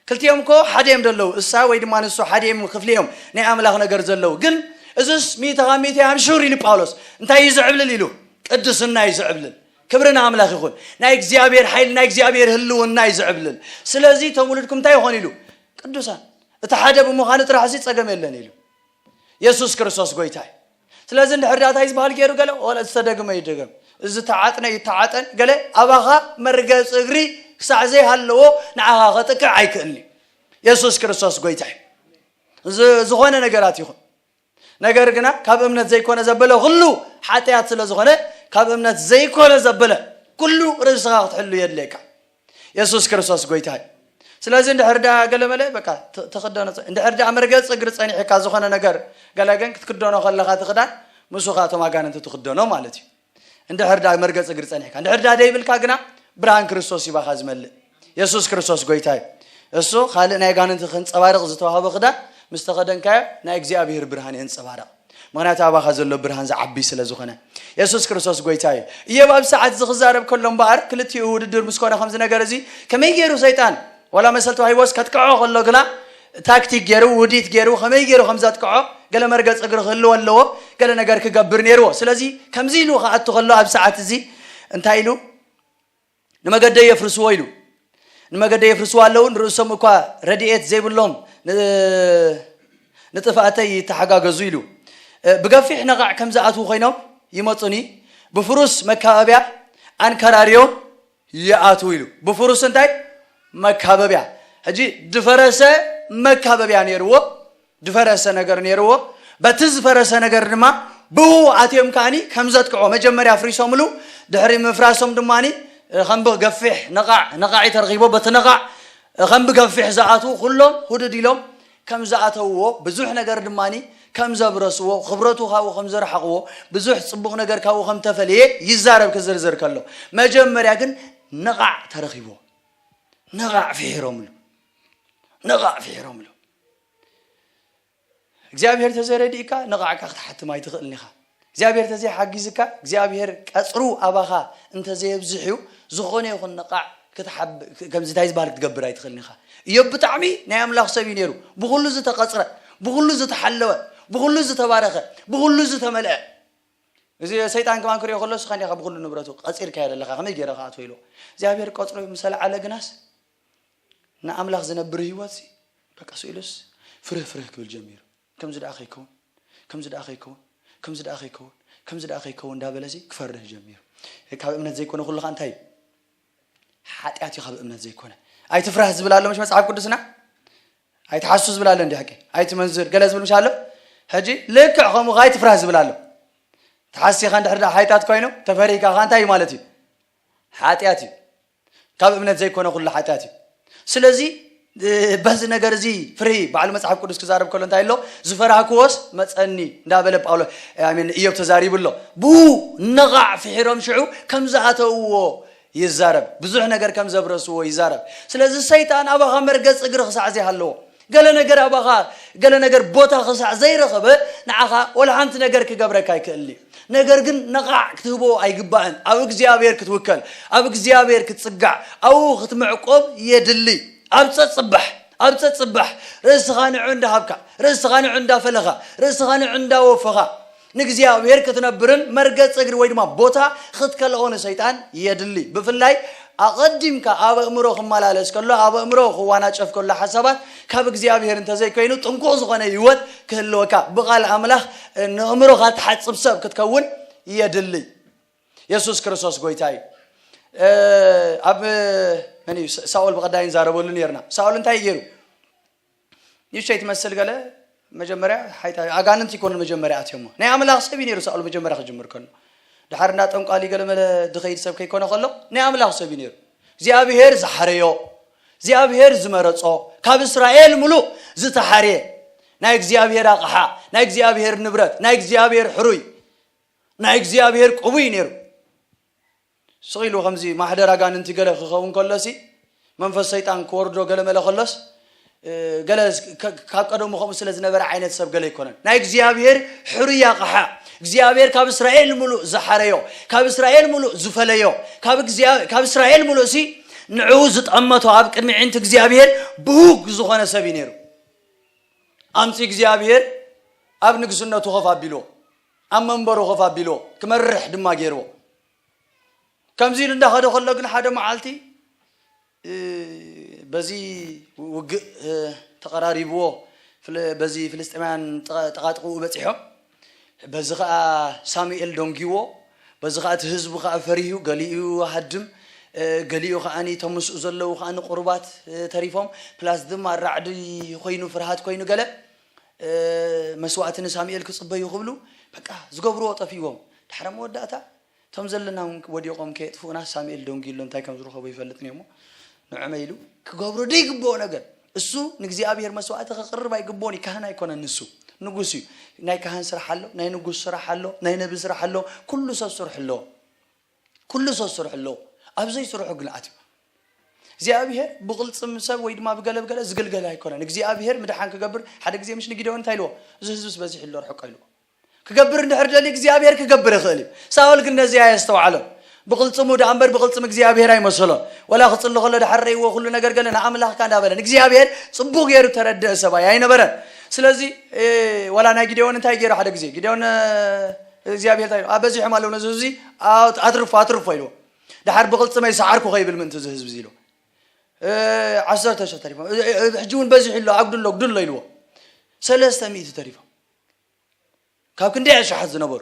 ክልቲኦም እኮ ሓደ እዮም ዘለዉ፣ እሳ ወይ ድማ ንሱ ሓደ እዮም፣ ክፍሊ እዮም ናይ ኣምላኽ ነገር ዘለዉ። ግን እዝስ ሚእቲ ካብ ሚእቲ ኣምሹር ኢሉ ጳውሎስ። እንታይ እዩ ዝዕብልል ኢሉ? ቅድስና እዩ ዝዕብልል። ክብሪ ንኣምላኽ ይኹን። ናይ እግዚኣብሔር ሓይሊ ናይ እግዚኣብሔር ህልውና እዩ ዝዕብልል። ስለዚ እቶም ውሉድኩም እንታይ ይኾን ኢሉ? ቅዱሳን። እቲ ሓደ ብምዃኑ ጥራሕ እዚ ጸገም የለን ኢሉ። የሱስ ክርስቶስ ጎይታ እዩ። ስለዚ እንድሕር ዳኣ እንታይ ዝበሃል ገይሩ ገለ ወላ ዝተደግመ ይደገም፣ እዚ ተዓጥነ ይተዓጠን ገለ ኣባኻ መርገፂ እግሪ ክሳዕ ዘይሃለዎ ንዓኻ ከጥቅዕ ኣይክእልን እዩ። የሱስ ክርስቶስ ጎይታ እዩ። ዝ- ዝኾነ ነገራት ይኹን፣ ነገር ግና ካብ እምነት ዘይኮነ ዘበለ ኩሉ ሓጢኣት ስለ ዝኾነ ካብ እምነት ዘይኮነ ዘበለ ኩሉ ርእስኻ ክትሕሉ የድልየካ። የሱስ ክርስቶስ ጎይታ እዩ። ስለዚ እንድሕር ደኣ ገለመለ በቃ ት- ትኽደኖ ጸ- እንድሕር ደኣ መርገጽ እግሪ ጸኒሕካ ዝኾነ ነገር ገለ ግን ክትክደኖ ከለኻ ትኽዳን ምስኡ ኸኣ እቶም ኣጋንንቲ ትኽደኖ ማለት እዩ። እንድሕር ደኣ መርገጽ እግሪ ጸኒሕካ፣ እንድሕር ደኣ ደይብልካ ግና ብርሃን ክርስቶስ ይባኻ ዝመልእ። የሱስ ክርስቶስ ጎይታ እዩ። እሱ ካልእ ናይ ኣጋንንቲ ከንጸባርቕ ዝተዋህቦ ክዳን ምስ ተኸደንካዮ ናይ እግዚኣብሔር ብርሃን የንጸባርቕ። ምኽንያቱ ኣባኻ ዘሎ ብርሃን ዝዓቢ ስለ ዝኾነ። የሱስ ክርስቶስ ጎይታ እዩ። እዮብ ኣብ ሰዓት እዚ ክዛረብ ከሎ እምበኣር ክልቲኡ ውድድር ምስ ኮነ ከምዚ ነገር እዚ ከመይ ገይሩ ሰይጣን ዋላ መሰል ተዋሂቦስ ከጥቅዖ ከሎ ግና ታክቲክ ገይሩ ውዲት ገይሩ ከመይ ገይሩ ከም ዘጥቅዖ ገለ መርገጽ እግሪ ክህልዎ ኣለዎ፣ ገለ ነገር ክገብር ነይርዎ። ስለዚ ከምዚ ኢሉ ክኣቱ ከሎ ኣብ ሰዓት እዚ እንታይ ኢሉ? ንመገደይ የፍርስዎ ኢሉ። ንመገደይ የፍርስዎ ኣለዉ፣ ንርእሶም እኳ ረድኤት ዘይብሎም ን- ንጥፍኣተይ ይተሓጋገዙ ኢሉ። ብገፊሕ ነቓዕ ከም ዝኣትዉ ኮይኖም ይመጹኒ፣ ብፍሩስ መካበብያ ኣንከራርዮም ይኣትዉ ኢሉ። ብፍሩስ እንታይ? መካበብያ። ሕጂ ድፈረሰ መካበብያ ነይርዎ፣ ድፈረሰ ነገር ነይርዎ። በቲ ዝፈረሰ ነገር ድማ ብኡ ኣትዮም ከኣኒ ከም ዘጥቅዖ መጀመርያ ኣፍሪሶምሉ፣ ድሕሪ ምፍራሶም ድማኒ ከም ብገፊሕ ነቓዕ ነቓዒ ተረኺቦ፣ በቲ ነቓዕ ከም ብገፊሕ ዝኣትዉ ኩሎም ሁድድ ኢሎም ከም ዝኣተውዎ ብዙሕ ነገር ድማኒ ከም ዘብረስዎ፣ ክብረቱ ካብኡ ከም ዘርሓቕዎ፣ ብዙሕ ጽቡቕ ነገር ካብኡ ከም ተፈለየ ይዛረብ ክዝርዝር ከሎ፣ መጀመርያ ግን ነቓዕ ተረኺብዎ። ነቓዕ ፍሒሮምሉ። ነቓዕ ፍሒሮምሉ። እግዚኣብሔር ተዘይረዲእካ ነቓዕካ ክትሓትም ኣይትኽእልን ኢኻ። እግዚኣብሔር ተዘይሓጊዝካ፣ እግዚኣብሔር ቀጽሩ ኣባኻ እንተዘየብዝሕዩ፣ ዝኾነ ይኹን ነቓዕ ክትሓብ-፣ ከምዚ እንታይ ዝበሃል ክትገብር ኣይትኽእልን ኢኻ። እዮብ ብጣዕሚ ናይ ኣምላኽ ሰብ እዩ ነይሩ። ብኹሉ ዝተቐጽረ፣ ብኹሉ ዝተሓለወ፣ ብኹሉ ዝተባረኸ፣ ብኹሉ ዝተመልአ። እዚ ሰይጣን ከማን ክሪኦ ከሎ፣ እስኻ እንዲኻ ብኹሉ ንብረቱ ቀጺርካዮ ዘለኻ፣ ከመይ ገይረ ክኣትዎ ኢሉ። እግዚኣብሔር ቀጽሩ ምስ ኣልዓለ ግናስ፣ ንኣምላኽ ዝነብር ህይወትሲ፣ በቃ ስኢሉስ ፍርህ ፍርህ ክብል ጀሚሩ። ከምዚ ደኣ ከይከውን፣ ከምዚ ደኣ ከይከውን፣ ከምዚ ደኣ ከይከውን፣ ከምዚ ደኣ ከይከውን እንዳበለሲ ክፈርህ ጀሚሩ። ካብ እምነት ዘይኮነ ኩሉ ኸኣ እንታይ እዩ? ሓጢኣት እዩ ካብ እምነት ዘይኮነ። ኣይትፍራህ ዝብል ኣሎ ምሽ መጽሓፍ ቅዱስና? ኣይትሓሱ ዝብል ኣሎ እንዲ ሓቂ? ኣይትመንዝር ገለ ዝብል ምሽ ኣሎ? ሕጂ ልክዕ ከምኡ ኸኣ ኣይትፍራህ ዝብል ኣሎ። ተሓሲኻ እንድሕር ደኣ ሓጢኣት ኮይኑ፣ ተፈሪህካ ኸኣ እንታይ እዩ ማለት እዩ? ሓጢኣት እዩ። ካብ እምነት ዘይኮነ ኩሉ ሓጢኣት እዩ። ስለዚ፣ እ፣ በዚ ነገር እዚ ፍርሂ፣ ባዕሉ መጽሓፍ ቅዱስ ክዛረብ ከሎ እንታይ ኣሎ? "ዝፈራህክዎስ መጸኒ" እንዳበለ ጳውሎ-፣ ኣይ ሚን፣ ኢዮብ ተዛሪቡ ኣሎ። ብኡ ነቓዕ ፍሒሮም ሽዑ ከም ዝኣተውዎ ይዛረብ። ብዙሕ ነገር ከም ዘብረስዎ ይዛረብ። ስለዚ ሰይጣን ኣባኻ መርገጽ እግሪ ክሳዕ ዘይሃለዎ፣ ገለ ነገር ኣባኻ፣ ገለ ነገር ቦታ ክሳዕ ዘይረኸበ፣ ንዓኻ ወላ ሓንቲ ነገር ክገብረካ ኣይክእልን እዩ። ነገር ግን ነቓዕ ክትህቦ ኣይግባእን። ኣብ እግዚኣብሔር ክትውከል፣ ኣብ እግዚኣብሔር ክትጽጋዕ፣ ኣብኡ ክትምዕቆብ የድሊ። ኣብ ጸጽባሕ፣ ኣብ ጸጽባሕ ርእስኻ ንዑ እንዳሃብካ፣ ርእስኻ ንዑ እንዳፈለኻ፣ ርእስኻ ንዑ እንዳወፈኻ፣ ንእግዚኣብሔር ክትነብርን መርገጽ እግሪ ወይ ድማ ቦታ ክትከልኦ ንሰይጣን የድሊ። ብፍላይ ኣቐዲምካ ኣብ ኣእምሮ ክመላለስ ከሎ፣ ኣብ ኣእምሮ ክዋናጨፍ ከሎ ሓሳባት ካብ እግዚኣብሔር እንተዘይኮይኑ፣ ጥንቁቕ ዝኾነ ህይወት ክህልወካ፣ ብቓል ኣምላኽ ንኣእምሮኻ ትሓጽብ ሰብ ክትከውን የድሊ። የሱስ ክርስቶስ ጎይታ እዩ። እ፣ ኣብ፣ መን እዩ? ሳ-፣ ሳኦል ብቐዳይ ንዛረበሉ ነይርና። ሳኦል እንታይ እዩ ገይሩ? ንእሽተይ ትመስል ገለ መጀመርያ ሓይታ-፣ ኣጋንንቲ ይኮኑ መጀመርያ ኣትዮሞ። ናይ ኣምላኽ ሰብ እዩ ነይሩ ሳኦል መጀመርያ ክጅምር ከሎ። ድሓር እንዳ ጠንቋሊ ገለ መለ ድኸይድ ሰብ ከይኮነ ከሎ፣ ናይ ኣምላኽ ሰብ እዩ ነይሩ። እግዚኣብሔር ዝሓረዮ፣ እግዚኣብሔር ዝመረጾ፣ ካብ እስራኤል ምሉእ ዝተሓርየ፣ ናይ እግዚኣብሔር ኣቕሓ፣ ናይ እግዚኣብሔር ንብረት፣ ናይ እግዚኣብሔር ሕሩይ፣ ናይ እግዚኣብሔር ቅቡይ ነይሩ። ስቕ ኢሉ ከምዚ ማሕደር ኣጋንንቲ ገለ ክኸውን ከሎሲ፣ መንፈስ ሰይጣን ክወርዶ ገለ መለ ከሎስ፣ እ፣ ገለ ስ-፣ ከ-፣ ካብ ቀደሙ ከምኡ ስለ ዝነበረ ዓይነት ሰብ ገለ ኣይኮነን። ናይ እግዚኣብሔር ሕሩይ ኣቕሓ፣ እግዚኣብሔር ካብ እስራኤል ምሉእ ዝሓረዮ፣ ካብ እስራኤል ምሉእ ዝፈለዮ፣ ካብ እግዚኣብ-፣ ካብ እስራኤል ምሉእሲ ንዕኡ ዝጠመቶ ኣብ ቅድሚ ዕንቲ እግዚኣብሔር ብሁግ ዝኾነ ሰብ እዩ ነይሩ። ኣምጺ እግዚኣብሔር ኣብ ንግስነቱ ኮፍ ኣቢልዎ፣ ኣብ መንበሩ ኮፍ ኣቢልዎ፣ ክመርሕ ድማ ገይርዎ። ከምዚ ኢሉ እንዳኸደ ከሎ ግን ሓደ መዓልቲ፣ እ፣ በዚ ውግእ፣ እ፣ ተቐራሪብዎ፣ ፍል-፣ በዚ ፍልስጤማውያን ጠ-፣ ጠቓጥቕኡ በጺሖም። በዚ ኸኣ ሳሙኤል ደንጊዎ፣ በዚ ኸኣ እቲ ህዝቡ ኸኣ ፈሪሁ፣ ገሊኡ ሃድም፣ እ፣ ገሊኡ ኸኣ እቶም ምስኡ ዘለዉ ኸኣ ንቁሩባት፣ እ፣ ተሪፎም፣ ፕላስ ድማ ራዕዲ ኾይኑ፣ ፍርሃት ኮይኑ ገለ፣ እ፣ መስዋእቲ ንሳሙኤል ክጽበዩ ክብሉ፣ በቃ ዝገብርዎ ጠፊዎም። ድሕሪ መወዳእታ፣ እቶም ዘለና እውን ወዲቖም ከየጥፍኡና ሳሙኤል ደንጊዩ ኣሎ፣ እንታይ ከም ዝረኸቦ ይፈልጥን እየ እሞ፣ ንዕመ ኢሉ ክገብሮ ዘይግብኦ ነገር። እሱ ንእግዚኣብሔር መስዋእቲ ከቕርብ ኣይግብኦን እዩ፣ ካህን ኣይኮነን ንሱ። ንጉስ እዩ። ናይ ካህን ስራሕ ኣሎ፣ ናይ ንጉስ ስራሕ ኣሎ፣ ናይ ነቢ ስራሕ ኣሎ፣ ኩሉ ሰብ ስርሑ ኣለዎ። ኩሉ ሰብ ስርሑ ኣለዎ። ኣብ ዘይስርሑ ግን ኣትዩ። እግዚኣብሔር ብቕልጽም ሰብ ወይ ድማ ብገለ ብገለ ዝግልገል ኣይኮነን። እግዚኣብሔር ምድሓን ክገብር ሓደ ግዜ ምሽ ንጊደዎን እንታይ ኢልዎ? "እዚ ህዝብስ በዚሑ ኣሎ፣ ርሕቆ" ኢልዎ። ክገብር እንድሕር ደልዩ እግዚኣብሔር ክገብር ይኽእል እዩ። ሳኦል ግን ነዚ ኣየስተውዓሎን። ብቕልጽሙ ደኣ እምበር ብቕልጽም እግዚኣብሔር ኣይመሰሎን። ወላ ክጽሊ ከሎ ድሓር ረእይዎ ኩሉ ነገር ገለ ንኣምላኽካ እንዳበለ ንእግዚኣብሔር ጽቡቕ ገይሩ ተረድአ ሰብኣይ ኣይነበረን። ስለዚ፣ እ፣ ወላ ናይ ጊደዎን እንታይ ገይሩ ሓደ ግዜ? ጊደዎን፣ እ፣ እግዚኣብሔር እንታይ ኢሉ? "ኣብ በዚሖም ኣለዉ ነዚ ህዝቢ፣ ኣት-፣ ኣትርፎ፣ ኣትርፎ" ኢልዎ። ድሓር ብቕልጽመይ ሰዓርኩ ከይብል ምእንቲ እዚ ህዝቢ እዚ ኢልዎ። እ፣ ዓሰርተ ሽሕ ተሪፎም። እ፣ እ፣ ሕጂ እውን በዚሑ ኣሎ፣ ኣጉድሎ፣ ኣጉድሎ ኢልዎ። ሰለስተ ሚእቲ ተሪፎም። ካብ ክንደይ ኣሽሓት ዝነበሩ?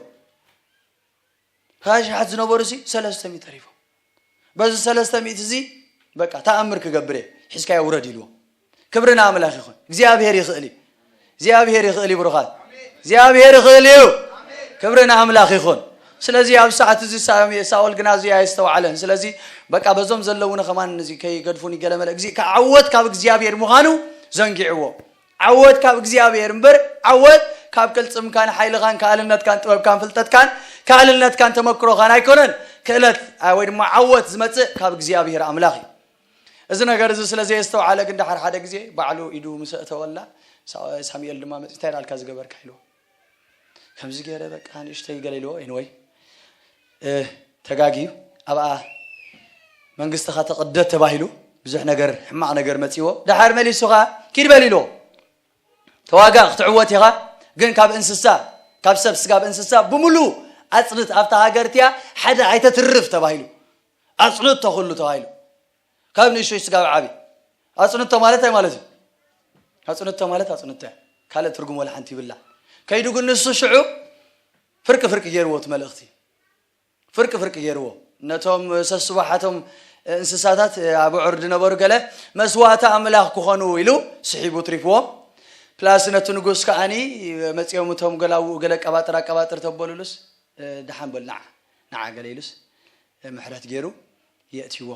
ካብ ኣሽሓት ዝነበሩ ሲ ሰለስተ ሚእቲ ተሪፎም። በዚ ሰለስተ ሚእቲ እዚ በቃ ተኣምር ክገብር እየ፣ ሒዝካዮ ውረድ ኢልዎ። ክብሪ ንኣምላኽ ይኹን። እግዚኣብሔር ይኽእል እዩ። እግዚኣብሔር ይኽእል እዩ ብሩኻት። እግዚኣብሔር ይኽእል እዩ። ክብሪ ንኣምላኽ ይኹን። ስለዚ ኣብ ሰዓት እዚ ሳሚ-፣ ሳኦል ግን ኣዝዩ ኣየስተውዓለን። ስለዚ በቃ በዞም ዘለውኒ ከማን እዚ ከይገድፉኒ ገለ መለ፣ እዚ ዓወት ካብ እግዚኣብሔር ምዃኑ ዘንጊዕዎ። ዓወት ካብ እግዚኣብሔር እምበር ዓወት ካብ ቅልጽምካን ሓይልኻን ከኣልነትካን ጥበብካን ፍልጠትካን ከኣልነትካን ተመክሮኻን ኣይኮነን። ክእለት፣ ኣ፣ ወይ ድማ ዓወት ዝመጽእ ካብ እግዚኣብሔር ኣምላኽ እዩ። እዚ ነገር እዚ ስለ ዘየስተውዓለ ግን ደሓር ሓደ ግዜ ባዕሉ ኢዱ ምስ ኣእተወላ፣ ሳ-፣ ሳሙኤል ድማ መጺኡ፣ "እንታይ ደኣ ኣልካ ዝገበርካ?" ኢልዎ። ከምዚ ገይረ በቃ ንእሽተይ ገለ ኢልዎ። ኤንወይ፣ እ፣ ተጋግዩ፣ ኣብኣ መንግስትኻ ተቐደት ተባሂሉ፣ ብዙሕ ነገር፣ ሕማቕ ነገር መጺዎ። ደሓር መሊሱ ኸኣ፣ "ኪድ በል" ኢልዎ። "ተዋጋእ፣ ክትዕወት ኢኻ፣ ግን ካብ እንስሳ፣ ካብ ሰብ ስጋብ እንስሳ ብምሉእ ኣጽንት፣ ኣብታ ሃገር እቲኣ ሓደ ኣይተትርፍ" ተባሂሉ። ኣጽንት ተኹሉ ተባሂሉ። ካብ ንእሽቶይ ስጋብ ዓቢ። ኣጽንቶ ማለት እንታይ ማለት እዩ? ኣጽንቶ ማለት ኣጽንቶ እያ። ካልእ ትርጉም ወላ ሓንቲ ይብላ። ከይዱ ግን ንሱ ሽዑ ፍርቂ ፍርቂ ገይርዎ እቲ መልእኽቲ። ፍርቂ ፍርቂ ገይርዎ። ነቶም ሰስባሓቶም እንስሳታት፣ ኣቡዑር ዝነበሩ ገለ መስዋእቲ ኣምላኽ ክኾኑ ኢሉ ስሒቡ ትሪፍዎም። ፕላስ ነቲ ንጉስ ከኣኒ መጺኦም እቶም ገላውኡ ገለ ኣቀባጥር ኣቀባጥር ተበሉሉስ፣ "ደሓን በል ንዓ፣ ንዓ" ገለ ኢሉስ ምሕረት ገይሩ የእትይዎ።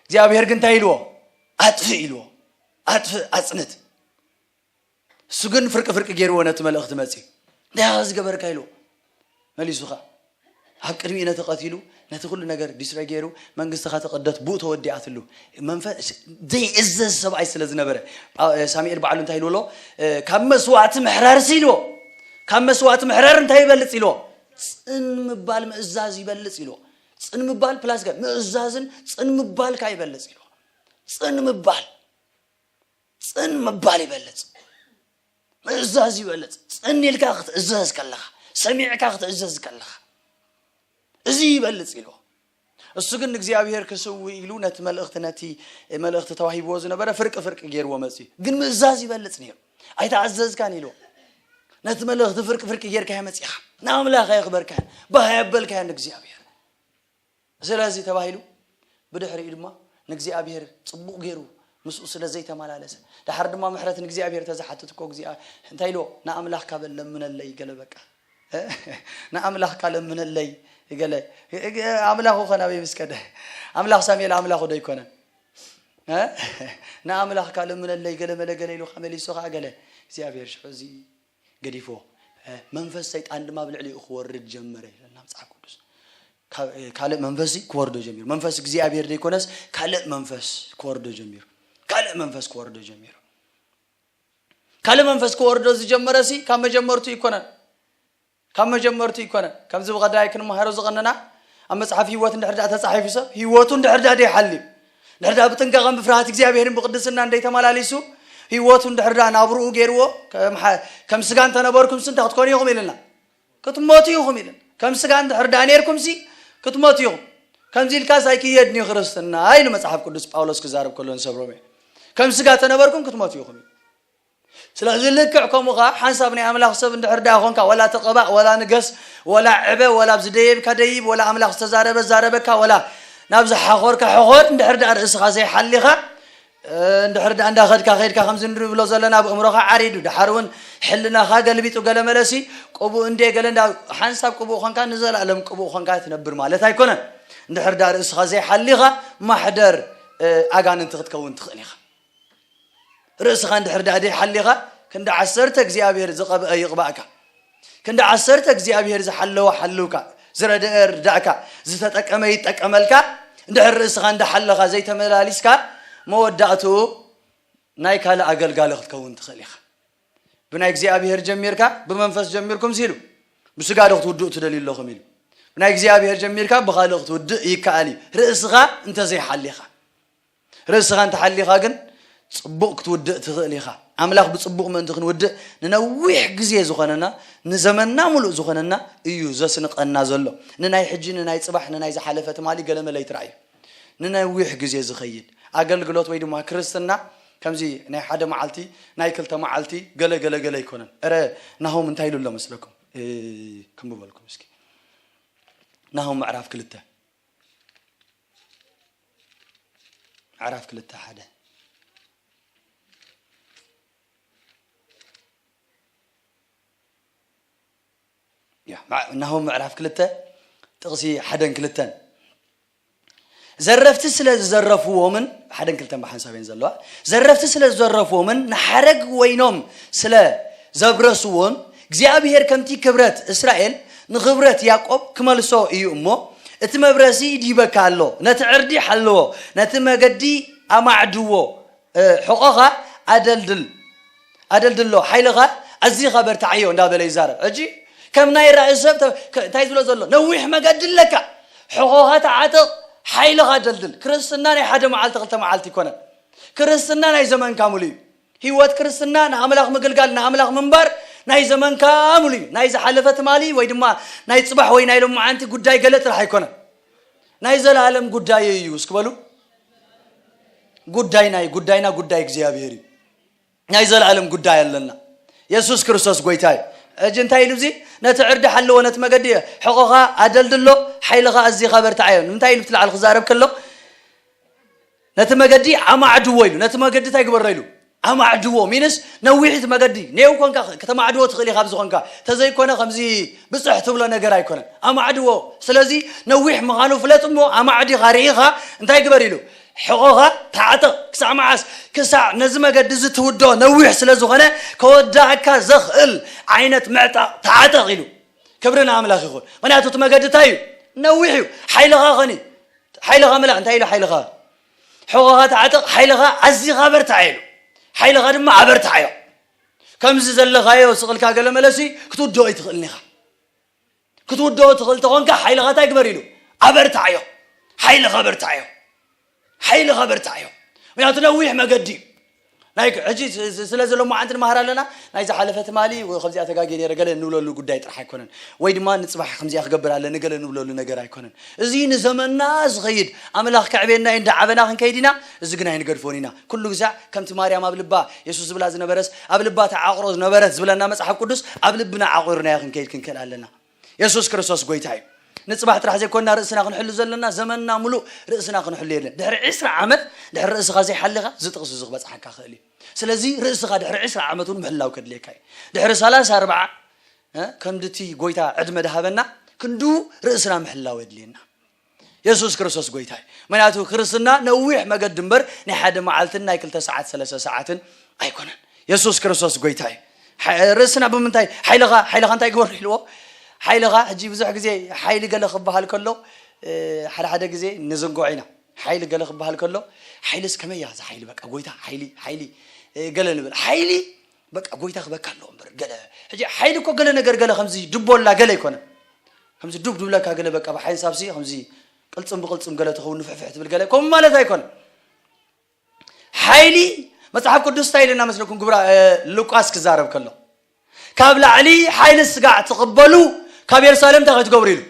እግዚኣብሔር ግን እንታይ ኢልዎ? "ኣጥፍእ" ኢልዎ። "ኣጥፍእ፣ ኣጽንት።" እሱ ግን ፍርቂ ፍርቂ ገይርዎ ነቲ መልእኽቲ መጺኡ። "እንታይ ኢኻ ዝገበርካ?" ኢልዎ። መሊሱ ኸኣ፣ ኣብ ቅድሚኡ ነቲ ቀቲሉ፣ ነቲ ኩሉ ነገር ዲስትሮይ ገይሩ፣ መንግስትኻ ተቐደት፣ ብኡ ተወዲኣትሉ። መንፈስ ዘይእዘዝ ሰብኣይ ስለ ዝነበረ፣ ጳ-፣ ሳሙኤል ባዕሉ እንታይ ኢልዎ ኣሎ? "ካብ መስዋእቲ ምሕራርሲ" ኢልዎ። "ካብ መስዋእቲ ምሕራር እንታይ ይበልጽ?" ኢልዎ። "ጽን ምባል ምእዛዝ ይበልጽ" ኢልዎ። ጽን ምባል ፕላስ ገ-፣ ምእዛዝን ጽን ምባልካ ይበልጽ ኢልዎ። ጽን ምባል፣ ጽን ምባል ይበልጽ። ምእዛዝ ይበልጽ። ጽን ኢልካ ክትእዘዝ ከለኻ፣ ሰሚዕካ ክትእዘዝ ከለኻ፣ እዚ ይበልጽ ኢልዎ። እሱ ግን ንእግዚኣብሔር ክስውእ ኢሉ ነቲ መልእኽቲ፣ ነቲ መልእኽቲ ተዋሂብዎ ዝነበረ ፍርቂ ፍርቂ ገይርዎ መጺኡ። ግን ምእዛዝ ይበልጽ ነይሩ። "ኣይተኣዘዝካን" ኢልዎ። ነቲ መልእኽቲ ፍርቂ ፍርቂ ጌርካዮ መጺኻ። ንኣምላኽ ኣየኽበርካዮን፣ ባህ ኣየበልካዮን ንእግዚኣብሔር። ስለዚ ተባሂሉ፣ ብድሕሪኡ ድማ ንእግዚኣብሔር ጽቡቕ ገይሩ ምስኡ ስለ ዘይተመላለሰ፣ ደሓር ድማ ምሕረት ንእግዚኣብሔር ተዝሓትት እኮ፣ እግዚኣብ-፣ እንታይ ኢልዎ? "ንኣምላኽካ በል ለምነለይ" ገለ በቃ። "ንኣምላኽካ ለምነለይ" ገለ። ኣምላኹ ኸ ናበይ ምስ ከደ? ኣምላኽ ሳሙኤል ኣምላኹ ዶ ኣይኮነን? እ? "ንኣምላኽካ ለምነለይ" ገለ መለ ገለ ኢሉ ከመሊሱ ኸኣ ገለ። እግዚኣብሔር ሽዑ እዚ ገዲፍዎ። እ፣ መንፈስ ሰይጣን ድማ ኣብ ልዕሊኡ ክወርድ ጀመረ ይብለና መጽሓፍ ቅዱስ። ካብ፣ እ፣ ካልእ መንፈስ ክወርዶ ጀሚሩ። መንፈስ እግዚኣብሔር ዘይኮነስ ካልእ መንፈስ ክወርዶ ጀሚሩ። ካልእ መንፈስ ክወርዶ ጀሚሩ። ካልእ መንፈስ ክወርዶ ዝጀመረ ሲ ካብ መጀመርቱ ይኮነን። ካብ መጀመርቱ ይኮነን። ከምዚ ብቐዳይ ክንመሃሮ ዝቐነና ኣብ መጽሓፍ ህይወት እንድሕር ደኣ ተጻሒፉ ሰብ ህይወቱ እንድሕር ደኣ ደይሓልዩ፣ እንድሕር ደኣ ብጥንቃቐን ብፍርሃት እግዚኣብሔርን ብቕድስና እንደይተመላሊሱ ህይወቱ እንድሕር ደኣ ናብርኡ ገይርዎ ከም ሓ-፣ ከም ስጋ እንተነበርኩም ሲ እንታይ ክትኮኑ ኢኹም ኢልና? ክትሞቱ ኢኹም ኢልና። ከም ስጋ እንድሕር ደኣ ነይርኩም ሲ ክትሞቱ ኢኹም። ከምዚ ኢልካስ ኣይክየድን እዩ ክርስትና ኢሉ መጽሓፍ ቅዱስ ጳውሎስ ክዛረብ ከሎ ንሰብ ሮሜ። ከም ስጋ ተነበርኩም ክትሞቱ ኢኹም ኢሉ። ስለዚ ልክዕ ከምኡ ኸዓ ሓንሳብ ናይ ኣምላኽ ሰብ እንድሕር ደኣ ኾንካ፣ ወላ ተቐባእ፣ ወላ ንገስ፣ ወላ ዕበ፣ ወላ ኣብዚ ደየብካ ደይብ፣ ወላ ኣምላኽ ዝተዛረበ ዛረበካ፣ ወላ ናብዚ ሓኾርካ ሕኾር፣ እንድሕር ደኣ ርእስኻ ዘይሓሊኻ፣ እ፣ እንድሕር ደኣ እንዳኸድካ ኸይድካ ከምዚ እንብሎ ዘለና ኣብ ኣእምሮኻ ዓሪዱ፣ ደሓር እውን ሕልናኻ ገልቢጡ ገለ መለሲ ቅቡእ እንዴ ገለ እንዳ ሓንሳብ ቅቡእ ኾንካ ንዘለኣለም ቅቡእ ኾንካ ትነብር ማለት ኣይኮነን። እንድሕር ደኣ ርእስኻ ዘይሓሊኻ ማሕደር፣ እ፣ ኣጋንንቲ ክትከውን ትኽእል ኢኻ። ርእስኻ እንድሕር ደኣ ደይሓሊኻ፣ ክንዲ ዓሰርተ እግዚኣብሔር ዝቐብአ ይቕባእካ። ክንዲ ዓሰርተ እግዚኣብሔር ዝሓለወ ሓልውካ፣ ዝረድአ ርዳእካ፣ ዝተጠቀመ ይጠቀመልካ። እንድሕር ርእስኻ እንዳሓለኻ ዘይተመላሊስካ፣ መወዳእትኡ ናይ ካልእ ኣገልጋሊ ክትከውን ትኽእል ኢኻ። ብናይ እግዚኣብሔር ጀሚርካ፣ ብመንፈስ ጀሚርኩም ሲሉ፣ ብስጋ ዶ ክትውድኡ ትደልዩ ኣለኹም ኢሉ። ብናይ እግዚኣብሔር ጀሚርካ፣ ብኻልእ ክትውድእ ይከኣል እዩ። ርእስኻ እንተዘይሓሊኻ። ርእስኻ እንተሓሊኻ ግን ጽቡቕ ክትውድእ ትኽእል ኢኻ። ኣምላኽ ብጽቡቕ ምእንቲ ክንውድእ ንነዊሕ ግዜ ዝኾነና፣ ንዘመንና ምሉእ ዝኾነና እዩ ዘስንቐና ዘሎ። ንናይ ሕጂ፣ ንናይ ጽባሕ፣ ንናይ ዝሓለፈ ትማሊ ገለመለ ኣይትረኣዩ። ንነዊሕ ግዜ ዝኸይድ ኣገልግሎት ወይ ድማ ክርስትና ከምዚ ናይ ሓደ መዓልቲ፣ ናይ ክልተ መዓልቲ ገለ ገለ ገለ ኣይኮነን። እረ ናሆም እንታይ ኢሉ ኣሎ መስለኩም? እ፣ ከንብበልኩም እስኪ። ናሆም ምዕራፍ ክልተ። ምዕራፍ ክልተ ሓደ። ያ፣ ምዕ-፣ ናሆም ምዕራፍ ክልተ ጥቕሲ ሓደን ክልተን። ዘረፍቲ ስለ ዝዘረፍዎምን፣ ሓደን ክልተን ብሓንሳብ እየን ዘለዋ። ዘረፍቲ ስለ ዝዘረፍዎምን ንሓረግ ወይኖም ስለ ዘብረስዎን እግዚኣብሔር ከምቲ ክብረት እስራኤል ንኽብረት ያዕቆብ ክመልሶ እዩ እሞ፣ እቲ መብረሲ ይድይበካ ኣሎ፣ ነቲ ዕርዲ ሓልዎ፣ ነቲ መገዲ ኣማዕድዎ፣ እ፣ ሕቖኻ ኣደልድል ኣደልድሎ፣ ሓይልኻ ኣዚኻ በርትዓዮ እንዳበለ ይዛረብ። ሕጂ ከም ናይ ራእሲ ሰብ ተ- ከ- እንታይ ዝብሎ ዘሎ? ነዊሕ መገዲ ኣለካ። ሕቖኻ ተዓጠቕ፣ ሓይልኻ ኣደልድል። ክርስትና ናይ ሓደ መዓልቲ ክልተ መዓልቲ ይኮነን። ክርስትና ናይ ዘመንካ ሙሉ እዩ። ህይወት ክርስትና ንኣምላኽ ምግልጋል፣ ንኣምላኽ ምንባር ናይ ዘመንካ ሙሉ እዩ። ናይ ዝሓለፈ ትማሊ ወይ ድማ ናይ ጽባሕ ወይ ናይ ሎማዓንቲ ጉዳይ ገለ ጥራሕ ኣይኮነን። ናይ ዘላለም ጉዳይ እዩ እስክበሉ። ጉዳይ ናይ ጉዳይና ጉዳይ እግዚኣብሔር እዩ። ናይ ዘላለም ጉዳይ ኣለና። የሱስ ክርስቶስ ጎይታ እዩ። እጂ እንታይ ኢሉ እዚ? ነቲ ዕርዲ ሓለዎ፣ ነቲ መገዲ ሕቖኻ ኣደልድሎ፣ ሓይልኻ ኣዚኻ በርትዓዮ። ንምንታይ ኢሉ እቲ ላዕሊ ክዛረብ ከሎ ነቲ መገዲ ኣማዕድዎ ኢሉ። ነቲ መገዲ እንታይ ግበሮ ኢሉ? ኣማዕድዎ ሚንስ ነዊሕቲ መገዲ ኔው ኮንካ ከተማዕድዎ ትኽእል ኢኻ። ኣብዚ ኮንካ ተዘይኮነ ከምዚ ብፅሕ ትብሎ ነገር ኣይኮነን። ኣማዕድዎ። ስለዚ ነዊሕ ምዃኑ ፍለጥ እሞ ኣማዕዲኻ ርኢኻ እንታይ ግበር ኢሉ? ሕቖኻ ተዓጠቕ። ክሳዕ መዓስ? ክሳዕ ነዚ መገዲ እዚ ትውድኦ ነዊሕ ስለ ዝኾነ ከወዳእካ ዘኽእል ዓይነት ምዕጣቕ ተዓጠቕ ኢሉ። ክብሪ ንኣምላኽ ይኹን። ምኽንያቱ እቲ መገዲ እንታይ እዩ? ነዊሕ እዩ። ሓይልኻ ኸኒ ሓይልኻ ምላ እንታይ ኢሉ? ሓይልኻ ሕቖኻ ተዓጠቕ፣ ሓይልኻ ኣዚኻ በርትዓ ኢሉ። ሓይልኻ ድማ ኣበርትዓዮ። ከምዚ ዘለኻዮ ስቕልካ ገለ መለሲ ክትውድኦ ኣይትኽእልን ኢኻ። ክትውድኦ ትኽእል ተኾንካ ሓይልኻ እንታይ ግበር ኢሉ? ኣበርትዓዮ። ሓይልኻ በርትዓዮ። ሓይልኻ በርትዓዮ። ምክንያቱ ነዊሕ መገዲ እዩ። ናይ ሕጂ ስ- ስ- ስለ ዘሎ መዓንቲ ንመሃር ኣለና። ናይ ዝሓለፈ ትማሊ ወይ ከምዚኣ ተጋግየ ነይረ ገለ እንብለሉ ጉዳይ ጥራሕ ኣይኮነን። ወይ ድማ ንፅባሕ ከምዚኣ ክገብር ኣለኒ ገለ እንብለሉ ነገር ኣይኮነን። እዚ ንዘመንና ዝኸይድ ኣምላኽ ከዕብየና እዩ። እንዳዓበና ክንከይድ ኢና። እዚ ግን ኣይንገድፎን ኢና። ኩሉ ግዛዕ ከምቲ ማርያም ኣብ ልባ የሱስ ዝብላ ዝነበረስ ኣብ ልባ ተዓቕሮ ዝነበረት ዝብለና መጽሓፍ ቅዱስ ኣብ ልብና ዓቑርናዮ ክንከይድ ክንክእል ኣለና። የሱስ ክርስቶስ ጎይታ እዩ። ንጽባሕ ጥራሕ ዘይኮንና ርእስና ክንሕሉ ዘለና፣ ዘመንና ሙሉእ ርእስና ክንሕሉ የለን። ድሕሪ ዕስራ ዓመት ድሕሪ ርእስኻ ዘይሓሊኻ እዚ ጥቕሲ እዚ ክበጽሓካ ክእል እዩ። ስለዚ ርእስኻ ድሕሪ ዕስራ ዓመት እውን ምሕላው ከድልየካ እዩ። ድሕሪ ሰላሳ ኣርባዓ እ፣ ከምድቲ ጎይታ ዕድመ ድሃበና ክንዱ ርእስና ምሕላው የድልየና። የሱስ ክርስቶስ ጎይታ እዩ። ምክንያቱ ክርስትና ነዊሕ መገዲ እምበር ናይ ሓደ መዓልትን ናይ ክልተ ሰዓት ሰለስተ ሰዓትን ኣይኮነን። የሱስ ክርስቶስ ጎይታ እዩ። ሓ- ርእስና ብምንታይ ሓይልኻ ሓይልኻ እንታይ ግበሩ ኢልዎ? ሓይልኻ ሕጂ ብዙሕ ግዜ ሓይሊ ገለ ክበሃል ከሎ እ፣ ሓደ ሓደ ግዜ ንዝንግዖ ኢና። ሓይሊ ገለ ክበሃል ከሎ ሓይልስ ከመይ እያ እዛ ሓይሊ? በቃ ጎይታ ሓይሊ ሓይሊ እ፣ ገለ ንብል። ሓይሊ በቃ ጎይታ ክበካ ኣለዎ እምበር ገለ ሕጂ ሓይሊ እኮ ገለ ነገር ገለ ከምዚ ድቦላ ገለ ኣይኮነን። ከምዚ ዱብ ድብለካ ገለ በቃ ብሓንሳብሲ ከምዚ ቅልጽም ብቅልጽም ገለ ትኸውን ንፍሕፍሕ ትብል ገለ ከምኡ ማለት ኣይኮነን። ሓይሊ መጽሓፍ ቅዱስ እንታይ ኢለና መስለኩም? ግብራ እ፣ ሉቃስ ክዛረብ ከሎ ካብ ላዕሊ ሓይሊ ስጋዕ ትቕበሉ ካብ የሩሳሌም እንታይ ክትገብሩ ኢሉ?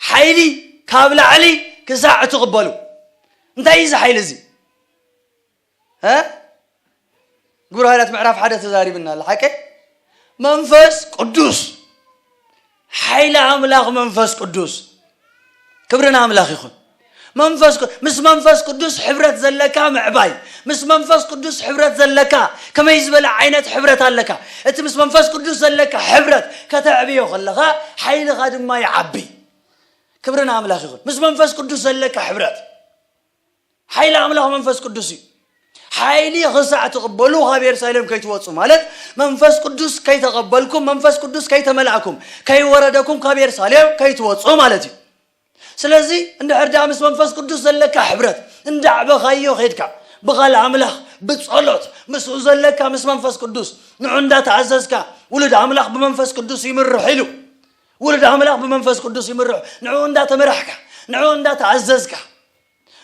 ሓይሊ ካብ ላዕሊ ክሳዕ ትቕበሉ። እንታይ እዩ እዚ ሓይሊ እዚ? እ? ግብረ ሃይላት ምዕራፍ ሓደ ተዛሪብና ኣሎ ሓቀ መንፈስ ቅዱስ ሓይሊ ኣምላኽ መንፈስ ቅዱስ ክብሪ ንኣምላኽ ይኹን። መንፈስ ቅዱስ ምስ መንፈስ ቅዱስ ሕብረት ዘለካ ምዕባይ ምስ መንፈስ ቅዱስ ሕብረት ዘለካ ከመይ ዝበለ ዓይነት ሕብረት ኣለካ? እቲ ምስ መንፈስ ቅዱስ ዘለካ ሕብረት ከተዕብዮ ከለኻ ሓይልኻ ድማ ይዓቢ። ክብሪ ንኣምላኽ ይኹን። ምስ መንፈስ ቅዱስ ዘለካ ሕብረት ሓይሊ ኣምላኽ መንፈስ ቅዱስ እዩ። ሓይሊ ክሳዕ ትቕበሉ ካብ የሩሳሌም ከይትወፁ ማለት መንፈስ ቅዱስ ከይተቐበልኩም መንፈስ ቅዱስ ከይተመላእኩም ከይወረደኩም ካብ የሩሳሌም ከይትወፁ ማለት እዩ። ስለዚ እንድሕር ደኣ ምስ መንፈስ ቅዱስ ዘለካ ሕብረት እንዳዕበኻዮ ኸድካ ብቓል ኣምላኽ ብጸሎት ምስኡ ዘለካ ምስ መንፈስ ቅዱስ ንዑ እንዳተኣዘዝካ ውሉድ ኣምላኽ ብመንፈስ ቅዱስ ይምርሕ ኢሉ ውሉድ ኣምላኽ ብመንፈስ ቅዱስ ይምርሕ ንዑ እንዳተመራሕካ ንዑ እንዳተኣዘዝካ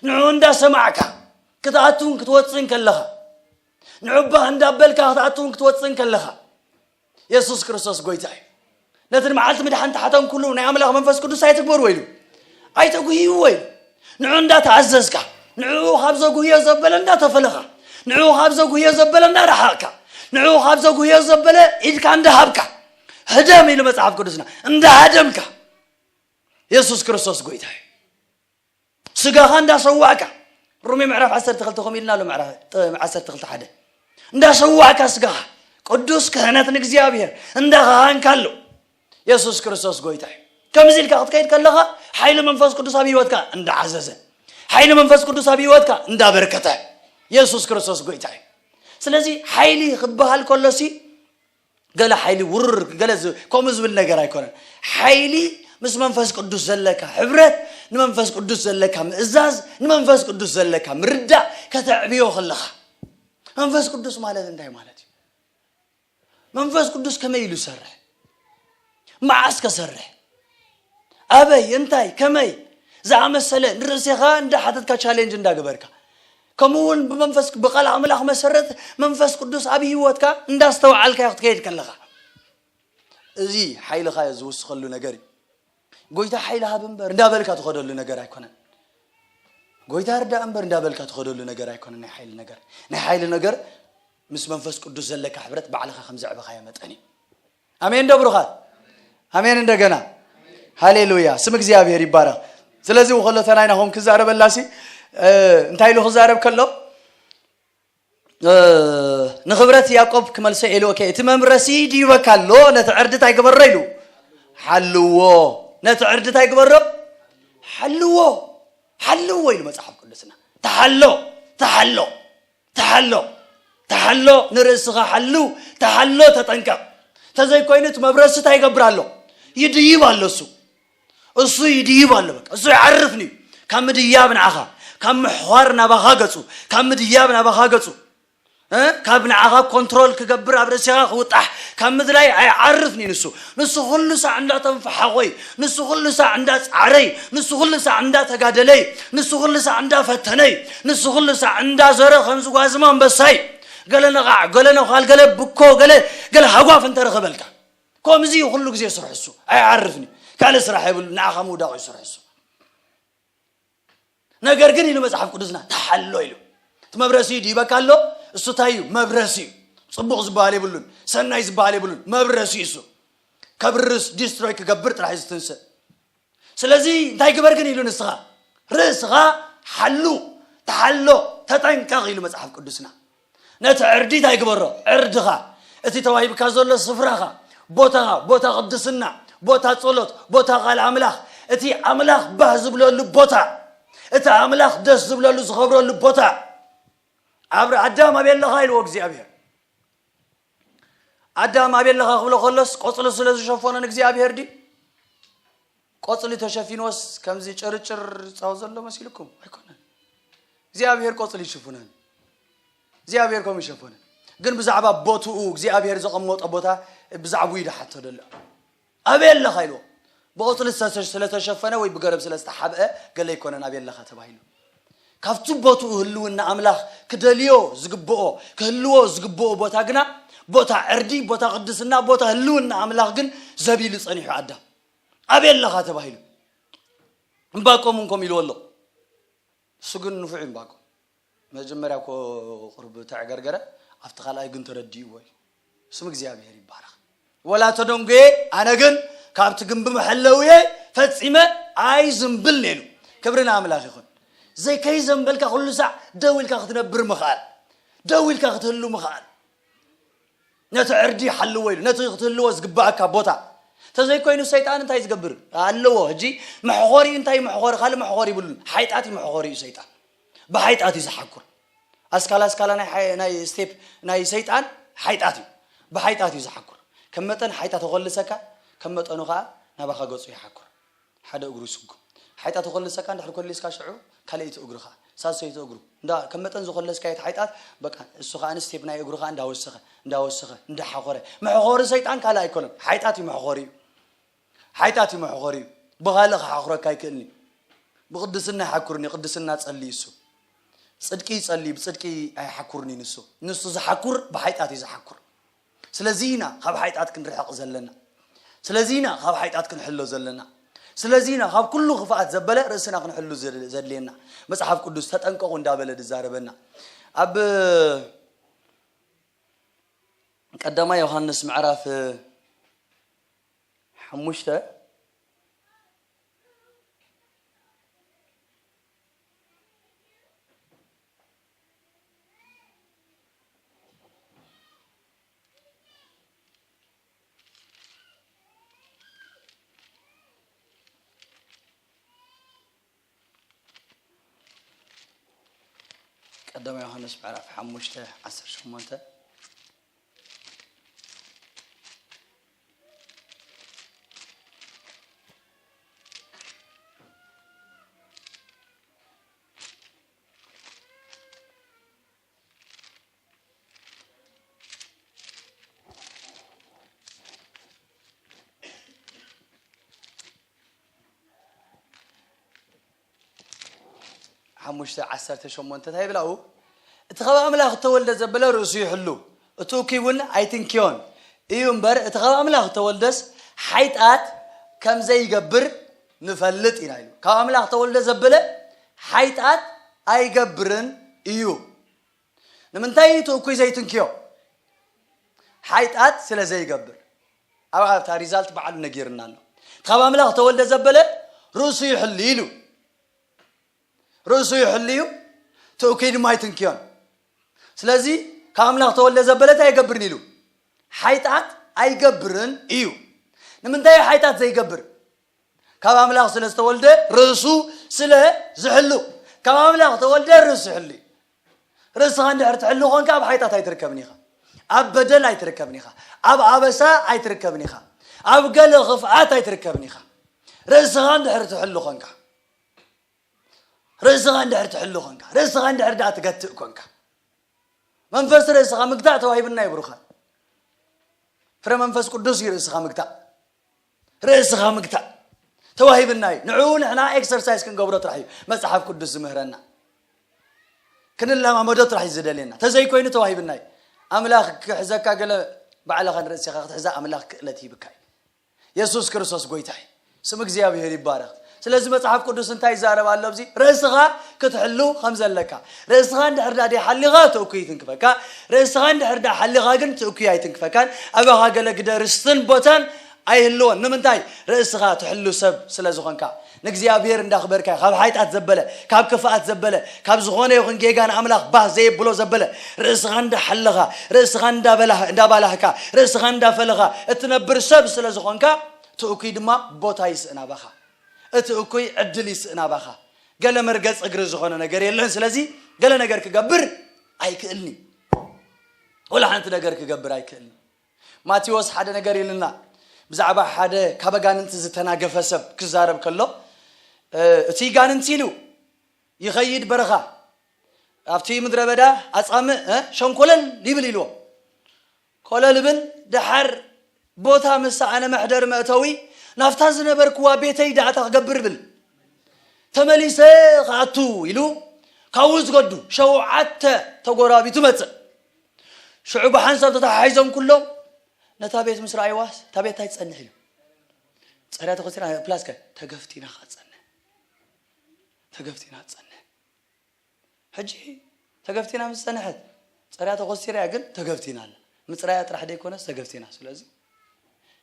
ንዑ እንዳሰማዕካ ክትኣትውን ክትወፅእን ከለኻ ንዑ ባህ እንዳበልካ ክትኣትውን ክትወፅእን ከለኻ የሱስ ክርስቶስ ጎይታ እዩ። ነቲ ንመዓልቲ ምድሓን ተሓተንኩሉ ናይ ኣምላኽ መንፈስ ቅዱስ ኣይትግበርዎ ኢሉ ኣይተጉህይዎ ኢሉ ንዑ እንዳተኣዘዝካ ንዕኡ ካብ ዘጉህዮ ዘበለ እንዳተፈለኻ ንዕኡ ካብ ዘጉህዮ ዘበለ እንዳረሓቕካ ንዕኡ ካብ ዘጉህዮ ዘበለ ኢድካ እንዳሃብካ ህደም ኢሉ መጽሓፍ ቅዱስና እንዳሃደምካ የሱስ ክርስቶስ ጎይታ እዩ። ስጋኻ እንዳሰዋእካ ሮሜ ምዕራፍ ዓሰርተ ክልተ ከምኡ ኢልና ኣሎ ምዕራፍ ዓሰርተ ክልተ ሓደ እንዳሰዋእካ ስጋኻ ቅዱስ ክህነት ንእግዚኣብሔር እንዳኸሃንካ ኣሎ የሱስ ክርስቶስ ጎይታ እዩ። ከምዚ ኢልካ ክትከይድ ከለኻ ሓይሊ መንፈስ ቅዱስ ኣብ ህይወትካ እንዳዓዘዘ ሓይሊ መንፈስ ቅዱስ ኣብ ህይወትካ እንዳበርከተ የሱስ ክርስቶስ ጎይታ እዩ። ስለዚ ሓይሊ ክበሃል ከሎሲ ገለ ሓይሊ ውርር ገለ ዝ- ከምኡ ዝብል ነገር ኣይኮነን። ሓይሊ ምስ መንፈስ ቅዱስ ዘለካ ሕብረት፣ ንመንፈስ ቅዱስ ዘለካ ምእዛዝ፣ ንመንፈስ ቅዱስ ዘለካ ምርዳእ ከተዕብዮ ከለኻ። መንፈስ ቅዱስ ማለት እንታይ ማለት እዩ? መንፈስ ቅዱስ ከመይ ኢሉ ይሰርሕ? መዓስ ከሰርሕ? ኣበይ? እንታይ? ከመይ? ዝኣመሰለ ንርእሴኻ እንዳሓተትካ ቻሌንጅ እንዳገበርካ፣ ከምኡ እውን ብመንፈስ ብቃል ኣምላኽ መሰረት መንፈስ ቅዱስ ኣብ ህይወትካ እንዳስተውዓልካዮ ክትከይድ ከለኻ፣ እዚ ሓይልኻ ዝውስኸሉ ነገር እዩ። ጎይታ ሓይሊ ሃብ እምበር እንዳበልካ ትኸደሉ ነገር ኣይኮነን። ጎይታ ርዳእ እምበር እንዳበልካ ትኸደሉ ነገር ኣይኮነን። ናይ ሓይሊ ነገር ናይ ሓይሊ ነገር ምስ መንፈስ ቅዱስ ዘለካ ሕብረት ባዕልኻ ከም ዘዕበኻዮ መጠን እዩ። ኣሜን ዶ ብሩኻት? ኣሜን። እንደገና ሃሌሉያ፣ ስም እግዚኣብሔር ይባረኽ። ስለዚ ውኸሎ ተናይናኹም ክዛረበላሲ እንታይ ኢሉ ክዛረብ ከሎ ንኽብረት ያዕቆብ ክመልሶ ኢሉ፣ ኦኬ፣ እቲ መምረሲ ድይበካ ኣሎ፣ ነቲ ዕርዲ እንታይ ግበሮ ኢሉ? ሓልዎ። ነቲ ዕርዲ እንታይ ግበሮ? ሓልዎ። ሓልዎ ኢሉ መጽሓፍ ቅዱስና። ተሓሎ፣ ተሓሎ፣ ተሓሎ፣ ተሓሎ፣ ንርእስኻ ሓሉ፣ ተሓሎ፣ ተጠንቀቕ። ተዘይኮይኑ እቲ መብረሲ እንታይ ይገብር ኣሎ? ይድይብ ኣሎ እሱ። እሱ ይድይብ ኣሎ፣ በቃ እሱ ይዓርፍኒ እዩ። ካብ ምድያብ ንዓኻ፣ ካብ ምሕዃር ናባኻ ገጹ፣ ካብ ምድያብ ናባኻ ገጹ፣ እ? ካብ ንዓኻ ኮንትሮል ክገብር ኣብ ርእሲኻ ክውጣሕ ካብ ምድላይ ኣይዓርፍኒ ንሱ። ንሱ ኩሉ ሳዕ እንዳተንፈሓኾይ፣ ንሱ ኩሉ ሳዕ እንዳጻዕረይ፣ ንሱ ኩሉ ሳዕ እንዳተጋደለይ፣ ንሱ ኩሉ ሳዕ እንዳፈተነይ፣ ንሱ ኩሉ ሳዕ እንዳዞረ ከም ዝጓዝም ኣንበሳይ፣ ገለ ነቓዕ፣ ገለ ነዃል፣ ገለ ብኮ፣ ገለ ገለ ሃጓፍ እንተረኸበልካ፣ ከምዚ እዩ ኩሉ ግዜ ስርሑ እሱ። ኣይዓርፍኒ፣ ካልእ ስራሕ የብሉ፣ ንዓኻ ምውዳቕ እዩ ስርሑ እሱ። ነገር ግን ኢሉ መጽሓፍ ቅዱስና፣ ተሓሎ ኢሉ። እቲ መብረሲ እዩ ድይበካ ኣሎ። እሱ እንታይ እዩ? መብረሲ እዩ። ጽቡቕ ዝበሃል የብሉን፣ ሰናይ ዝበሃል የብሉን። መብረሲ እዩ እሱ። ከብርስ፣ ዲስትሮይ ክገብር ጥራሕ እዩ ዝትንስእ። ስለዚ እንታይ ግበር ግን ኢሉ ንስኻ? ርእስኻ ሓሉ፣ ተሓሎ፣ ተጠንቀቕ ኢሉ መጽሓፍ ቅዱስና። ነቲ ዕርዲ እንታይ ግበሮ? ዕርድኻ፣ እቲ ተዋሂብካ ዘሎ ስፍራኻ፣ ቦታኻ፣ ቦታ ቅድስና፣ ቦታ ጸሎት፣ ቦታ ቃል ኣምላኽ፣ እቲ ኣምላኽ ባህ ዝብለሉ ቦታ፣ እቲ ኣምላኽ ደስ ዝብለሉ ዝኸብረሉ ቦታ። ኣብ ኣዳም ኣበይ ኣለኻ ኢልዎ እግዚኣብሔር። ኣዳም ኣበይ ኣለኻ ክብሎ ከሎስ ቆጽሊ ስለ ዝሸፈኖ ንእግዚኣብሔር ድዩ? ቆጽሊ ተሸፊንዎስ ከምዚ ጭርጭር ዝጻወት ዘሎ መሲልኩም? ኣይኮነን። እግዚኣብሔር ቆጽሊ ይሽፍነን። እግዚኣብሔር ከምኡ ይሸፈነን። ግን ብዛዕባ ቦትኡ እግዚኣብሔር ዘቐመጦ ቦታ ብዛዕባኡ እዩ ዝሓቶ ዘሎ። ኣበይ ኣለኻ ኢልዎ። ብቆጽሊ ዝተሸ- ስለተሸፈነ ወይ ብገረብ ስለዝተሓብአ ገለ ኣይኮነን ኣበይ ኣለኻ ተባሂሉ። ካብቲ ቦትኡ ህልውና ኣምላኽ ክደልዮ ዝግብኦ ክህልዎ ዝግብኦ ቦታ ግና ቦታ ዕርዲ፣ ቦታ ቅድስና፣ ቦታ ህልውና ኣምላኽ ግን ዘቢሉ ጸኒሑ ኣዳም። ኣበይ ኣለኻ ተባሂሉ። እምባቆም እውን ከምኡ ኢልዎ ኣሎ። እሱ ግን ንፉዕ እዩ እምባቆም። መጀመርያ እኮ ቁሩብ ተዕገርገረ፣ ኣብቲ ካልኣይ ግን ተረዲእዎ እዩ። ስም እግዚኣብሔር ይባረኽ። ወላ ተደንጉየ፣ ኣነ ግን ካብቲ ግንቢ መሐለውየ ፈጺመ ኣይዝንብልን ኢሉ። ክብሪ ንኣምላኽ ይኹን። ዘይከይዘንበልካ ኩሉ ሳዕ ደው ኢልካ ክትነብር ምኽኣል፣ ደው ኢልካ ክትህሉ ምኽኣል። ነቲ ዕርዲ ሓልዎ ኢሉ፣ ነቲ ክትህልዎ ዝግባኣካ ቦታ። ተዘይኮይኑ ሰይጣን እንታይ ዝገብር ኣለዎ? ሕጂ መሕኾሪ እንታይ መሕኾሪ፣ ካልእ መሕኾሪ ይብሉን። ሓይጣት እዩ መሕኾሪ እዩ ሰይጣን። ብሓይጣት እዩ ዝሓኩር። ኣስካላ ኣስካላ ናይ ሓይ- ናይ ስቴፕ ናይ ሰይጣን ሓይጣት እዩ። ብሓይጣት እዩ ዝሓኩር። ከም መጠን ሓይጣት ተኾልሰካ፣ ከም መጠኑ ኸኣ ናባኻ ገጹ ይሓኩር። ሓደ እግሩ ይስጉም። ሓይጣት ተኾልሰካ እንድሕር ኮሊስካ ሽዑ ካልኣይቲ እግሩ ኸኣ ሳልሰይቲ እግሩ እንዳ ከም መጠን ዝኾለስካየት ሓይጣት በቃ እሱ ኸኣ ስቴፕ ናይ እግሩ ኸኣ እንዳወሰኸ እንዳወሰኸ እንዳሓኾረ መሕኾሪ ሰይጣን ካልእ ኣይኮነን። ሓይጣት እዩ መሕኾሪ እዩ። ሓይጣት እዩ መሕኾሪ እዩ። ብኻልእ ክሓኹረካ ኣይክእልን እዩ። ብቕድስና ይሓኩርኒ፣ ቅድስና ጸሊ እሱ። ጽድቂ ይጸሊ፣ ብጽድቂ ኣይሓኩርኒ ንሱ። ንሱ ዝሓኩር ብሓይጣት እዩ ዝሓኩር። ስለዚ ኢና ካብ ሓይጣት ክንርሕቕ ዘለና። ስለዚ ኢና ካብ ሓይጣት ክንሕሎ ዘለና። ስለዚ ኢና ካብ ኩሉ ክፍኣት ዘበለ ርእስና ክንሕሉ ዘድ- ዘድልየና። መጽሓፍ ቅዱስ ተጠንቀቑ እንዳበለ ዝዛረበና። ኣብ ቀዳማይ ዮሃንስ ምዕራፍ ሓሙሽተ ቀዳማይ ዮሃንስ ምዕራፍ ሓሙሽተ ዓሰርተ ሸሞንተ። ሓሙሽተ ዓሰርተ ሸሞንተ እንታይ ይብል ኣብኡ? እቲ ካብ ኣምላኽ እተወልደ ዘበለ ርእሱ ይሕሉ፣ እቲ እኩይ እውን ኣይትንክዮን እዩ እምበር፣ እቲ ካብ ኣምላኽ እተወልደስ ሓይጣት ከም ዘይገብር ንፈልጥ ኢና ኢሉ። ካብ ኣምላኽ ተወልደ ዘበለ ሓይጣት ኣይገብርን እዩ። ንምንታይ እቲ እኩይ ዘይትንክዮ? ሓይጣት ስለ ዘይገብር። ኣብ ኣብታ ሪዛልት ባዕሉ ነጊርና ኣሎ። ካብ ኣምላኽ ተወልደ ዘበለ ርእሱ ይሕሉ ኢሉ። ርእሱ ይሕሉ እዩ፣ እቲ እኩይ ድማ ኣይትንክዮን። ስለዚ ካብ ኣምላኽ ተወልደ ዘበለ እንታይ ኣይገብርን ኢሉ? ሓይጣት ኣይገብርን እዩ። ንምንታይ እዩ ሓይጣት ዘይገብር? ካብ ኣምላኽ ስለ ዝተወልደ ርእሱ ስለ ዝሕሉ። ካብ ኣምላኽ ተወልደ ርእሱ ይሕሉ እዩ። ርእስኻ እንድሕር ትሕሉ ኾንካ ኣብ ሓይጣት ኣይትርከብን ኢኻ። ኣብ በደል ኣይትርከብን ኢኻ። ኣብ ኣበሳ ኣይትርከብን ኢኻ። ኣብ ገለ ክፍኣት ኣይትርከብን ኢኻ። ርእስኻ እንድሕር ትሕሉ ኾንካ፣ ርእስኻ እንድሕር ትሕሉ ኾንካ፣ ርእስኻ እንድሕር ደኣ ትገትእ ኮንካ፣ መንፈስ ርእስኻ ምግታእ ተዋሂብና እዩ ብሩኻን። ፍረ መንፈስ ቅዱስ እዩ ርእስኻ ምግታእ። ርእስኻ ምግታእ ተዋሂብና እዩ። ንዕኡ ንሕና ኤክሰርሳይዝ ክንገብሮ ጥራሕ እዩ መጽሓፍ ቅዱስ ዝምህረና። ክንለማመዶ ጥራሕ እዩ ዝደልየና። ተዘይኮይኑ ተዋሂብና እዩ። ኣምላኽ ክሕዘካ ገለ ባዕልኻ ንርእስኻ ክትሕዛ ኣምላኽ ክእለት ይህብካ እዩ። የሱስ ክርስቶስ ጎይታ እዩ። ስም እግዚኣብሔር ይባረኽ። ስለዚ መጽሓፍ ቅዱስ እንታይ ይዛረብ ኣሎ ኣብዚ? ርእስኻ ክትሕሉ ከም ዘለካ። ርእስኻ እንድሕር ዳ ሓሊኻ እቲ እኩይ ይትንክፈካ። ርእስኻ እንድሕር ዳ ሓሊኻ ግን እቲ እኩይ ኣይትንክፈካን። ኣባኻ ገለ ግደ ርስትን ቦታን ኣይህልዎን። ንምንታይ? ርእስኻ ትሕሉ ሰብ ስለ ዝኾንካ። ንእግዚኣብሔር እንዳኽበርካ፣ ካብ ሓይጣት ዘበለ፣ ካብ ክፍኣት ዘበለ፣ ካብ ዝኾነ ይኹን ጌጋ ንኣምላኽ ባህ ዘየብሎ ዘበለ፣ ርእስኻ እንዳሓለኻ፣ ርእስኻ እንዳበላህ-፣ እንዳባላህካ፣ ርእስኻ እንዳፈለኻ እትነብር ሰብ ስለ ዝኾንካ፣ እቲ እኩይ ድማ ቦታ ይስእን ኣባኻ። እቲ እኩይ ዕድል ይስእን ኣባኻ። ገለ መርገጽ እግሪ ዝኾነ ነገር የለን። ስለዚ ገለ ነገር ክገብር ኣይክእልን እዩ። ወላ ሓንቲ ነገር ክገብር ኣይክእልን። ማቴዎስ ሓደ ነገር ኢሉና፣ ብዛዕባ ሓደ ካብ ኣጋንንቲ ዝተናገፈ ሰብ ክዛረብ ከሎ፣ እ፣ እቲ ጋንንቲ ኢሉ ይኸይድ በረኻ፣ ኣብቲ ምድረ በዳ ኣጻምእ፣ እ፣ ሸንኮለል ይብል ኢልዎ። ኮለል ይብል፣ ደሓር ቦታ ምስ ሰኣነ መሕደሪ መእተዊ፣ ናብታ ዝነበርክዋ ቤተይ ደኣታ ክገብር ይብል። ተመሊሰ ክኣቱ ኢሉ ካብኡ ዝገዱ ሸውዓተ ተጎራቢቱ መጽእ። ሽዑ ብሓንሳብ ተተሓሒዞም ኩሎም ነታ ቤት ምስ ረኣይዋስ፣ እታ ቤት እንታይ ትጸንሕ ኢሉ። ጸርያ ተኾሲራ ፕላስከ ተገፍቲና ኸኣ ትጸንሕ። ተገፍቲና ትጸንሕ። ሕጂ ተገፍቲና ምስ ጸንሐት፣ ጸርያ ተኾሲራ እያ ግን ተገፍቲና ኣላ። ምጽራያ ጥራሕ ደይኮነስ ተገፍቲና። ስለዚ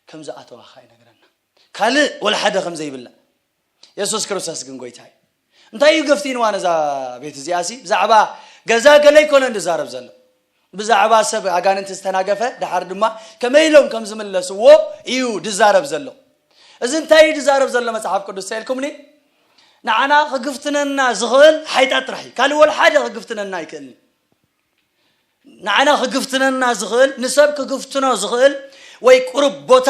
ከም ዝኣተዋ ኸኣ ይነግረና። ካልእ ወላ ሓደ ከም ዘይብላ። የሱስ ክርስቶስ ግን ጎይታ እዩ። እንታይ እዩ ገፍቲንዋ ነዛ ቤት እዚኣሲ? ብዛዕባ ገዛ ገለ ኣይኮነን ዝዛረብ ዘሎ። ብዛዕባ ሰብ ኣጋንንቲ ዝተናገፈ፣ ደሓር ድማ ከመይ ኢሎም ከም ዝምለስዎ እዩ ዝዛረብ ዘሎ። እዚ እንታይ እዩ ዝዛረብ ዘሎ መጽሓፍ ቅዱስ ተልኩምኒ? ንዓና ክግፍትነና ዝኽእል ሓይጣት ጥራሕ እዩ። ካልእ ወላ ሓደ ክግፍትነና ኣይክእልን። ንዓና ክግፍትነና ዝኽእል፣ ንሰብ ክግፍትኖ ዝኽእል፣ ወይ ቁሩብ ቦታ፣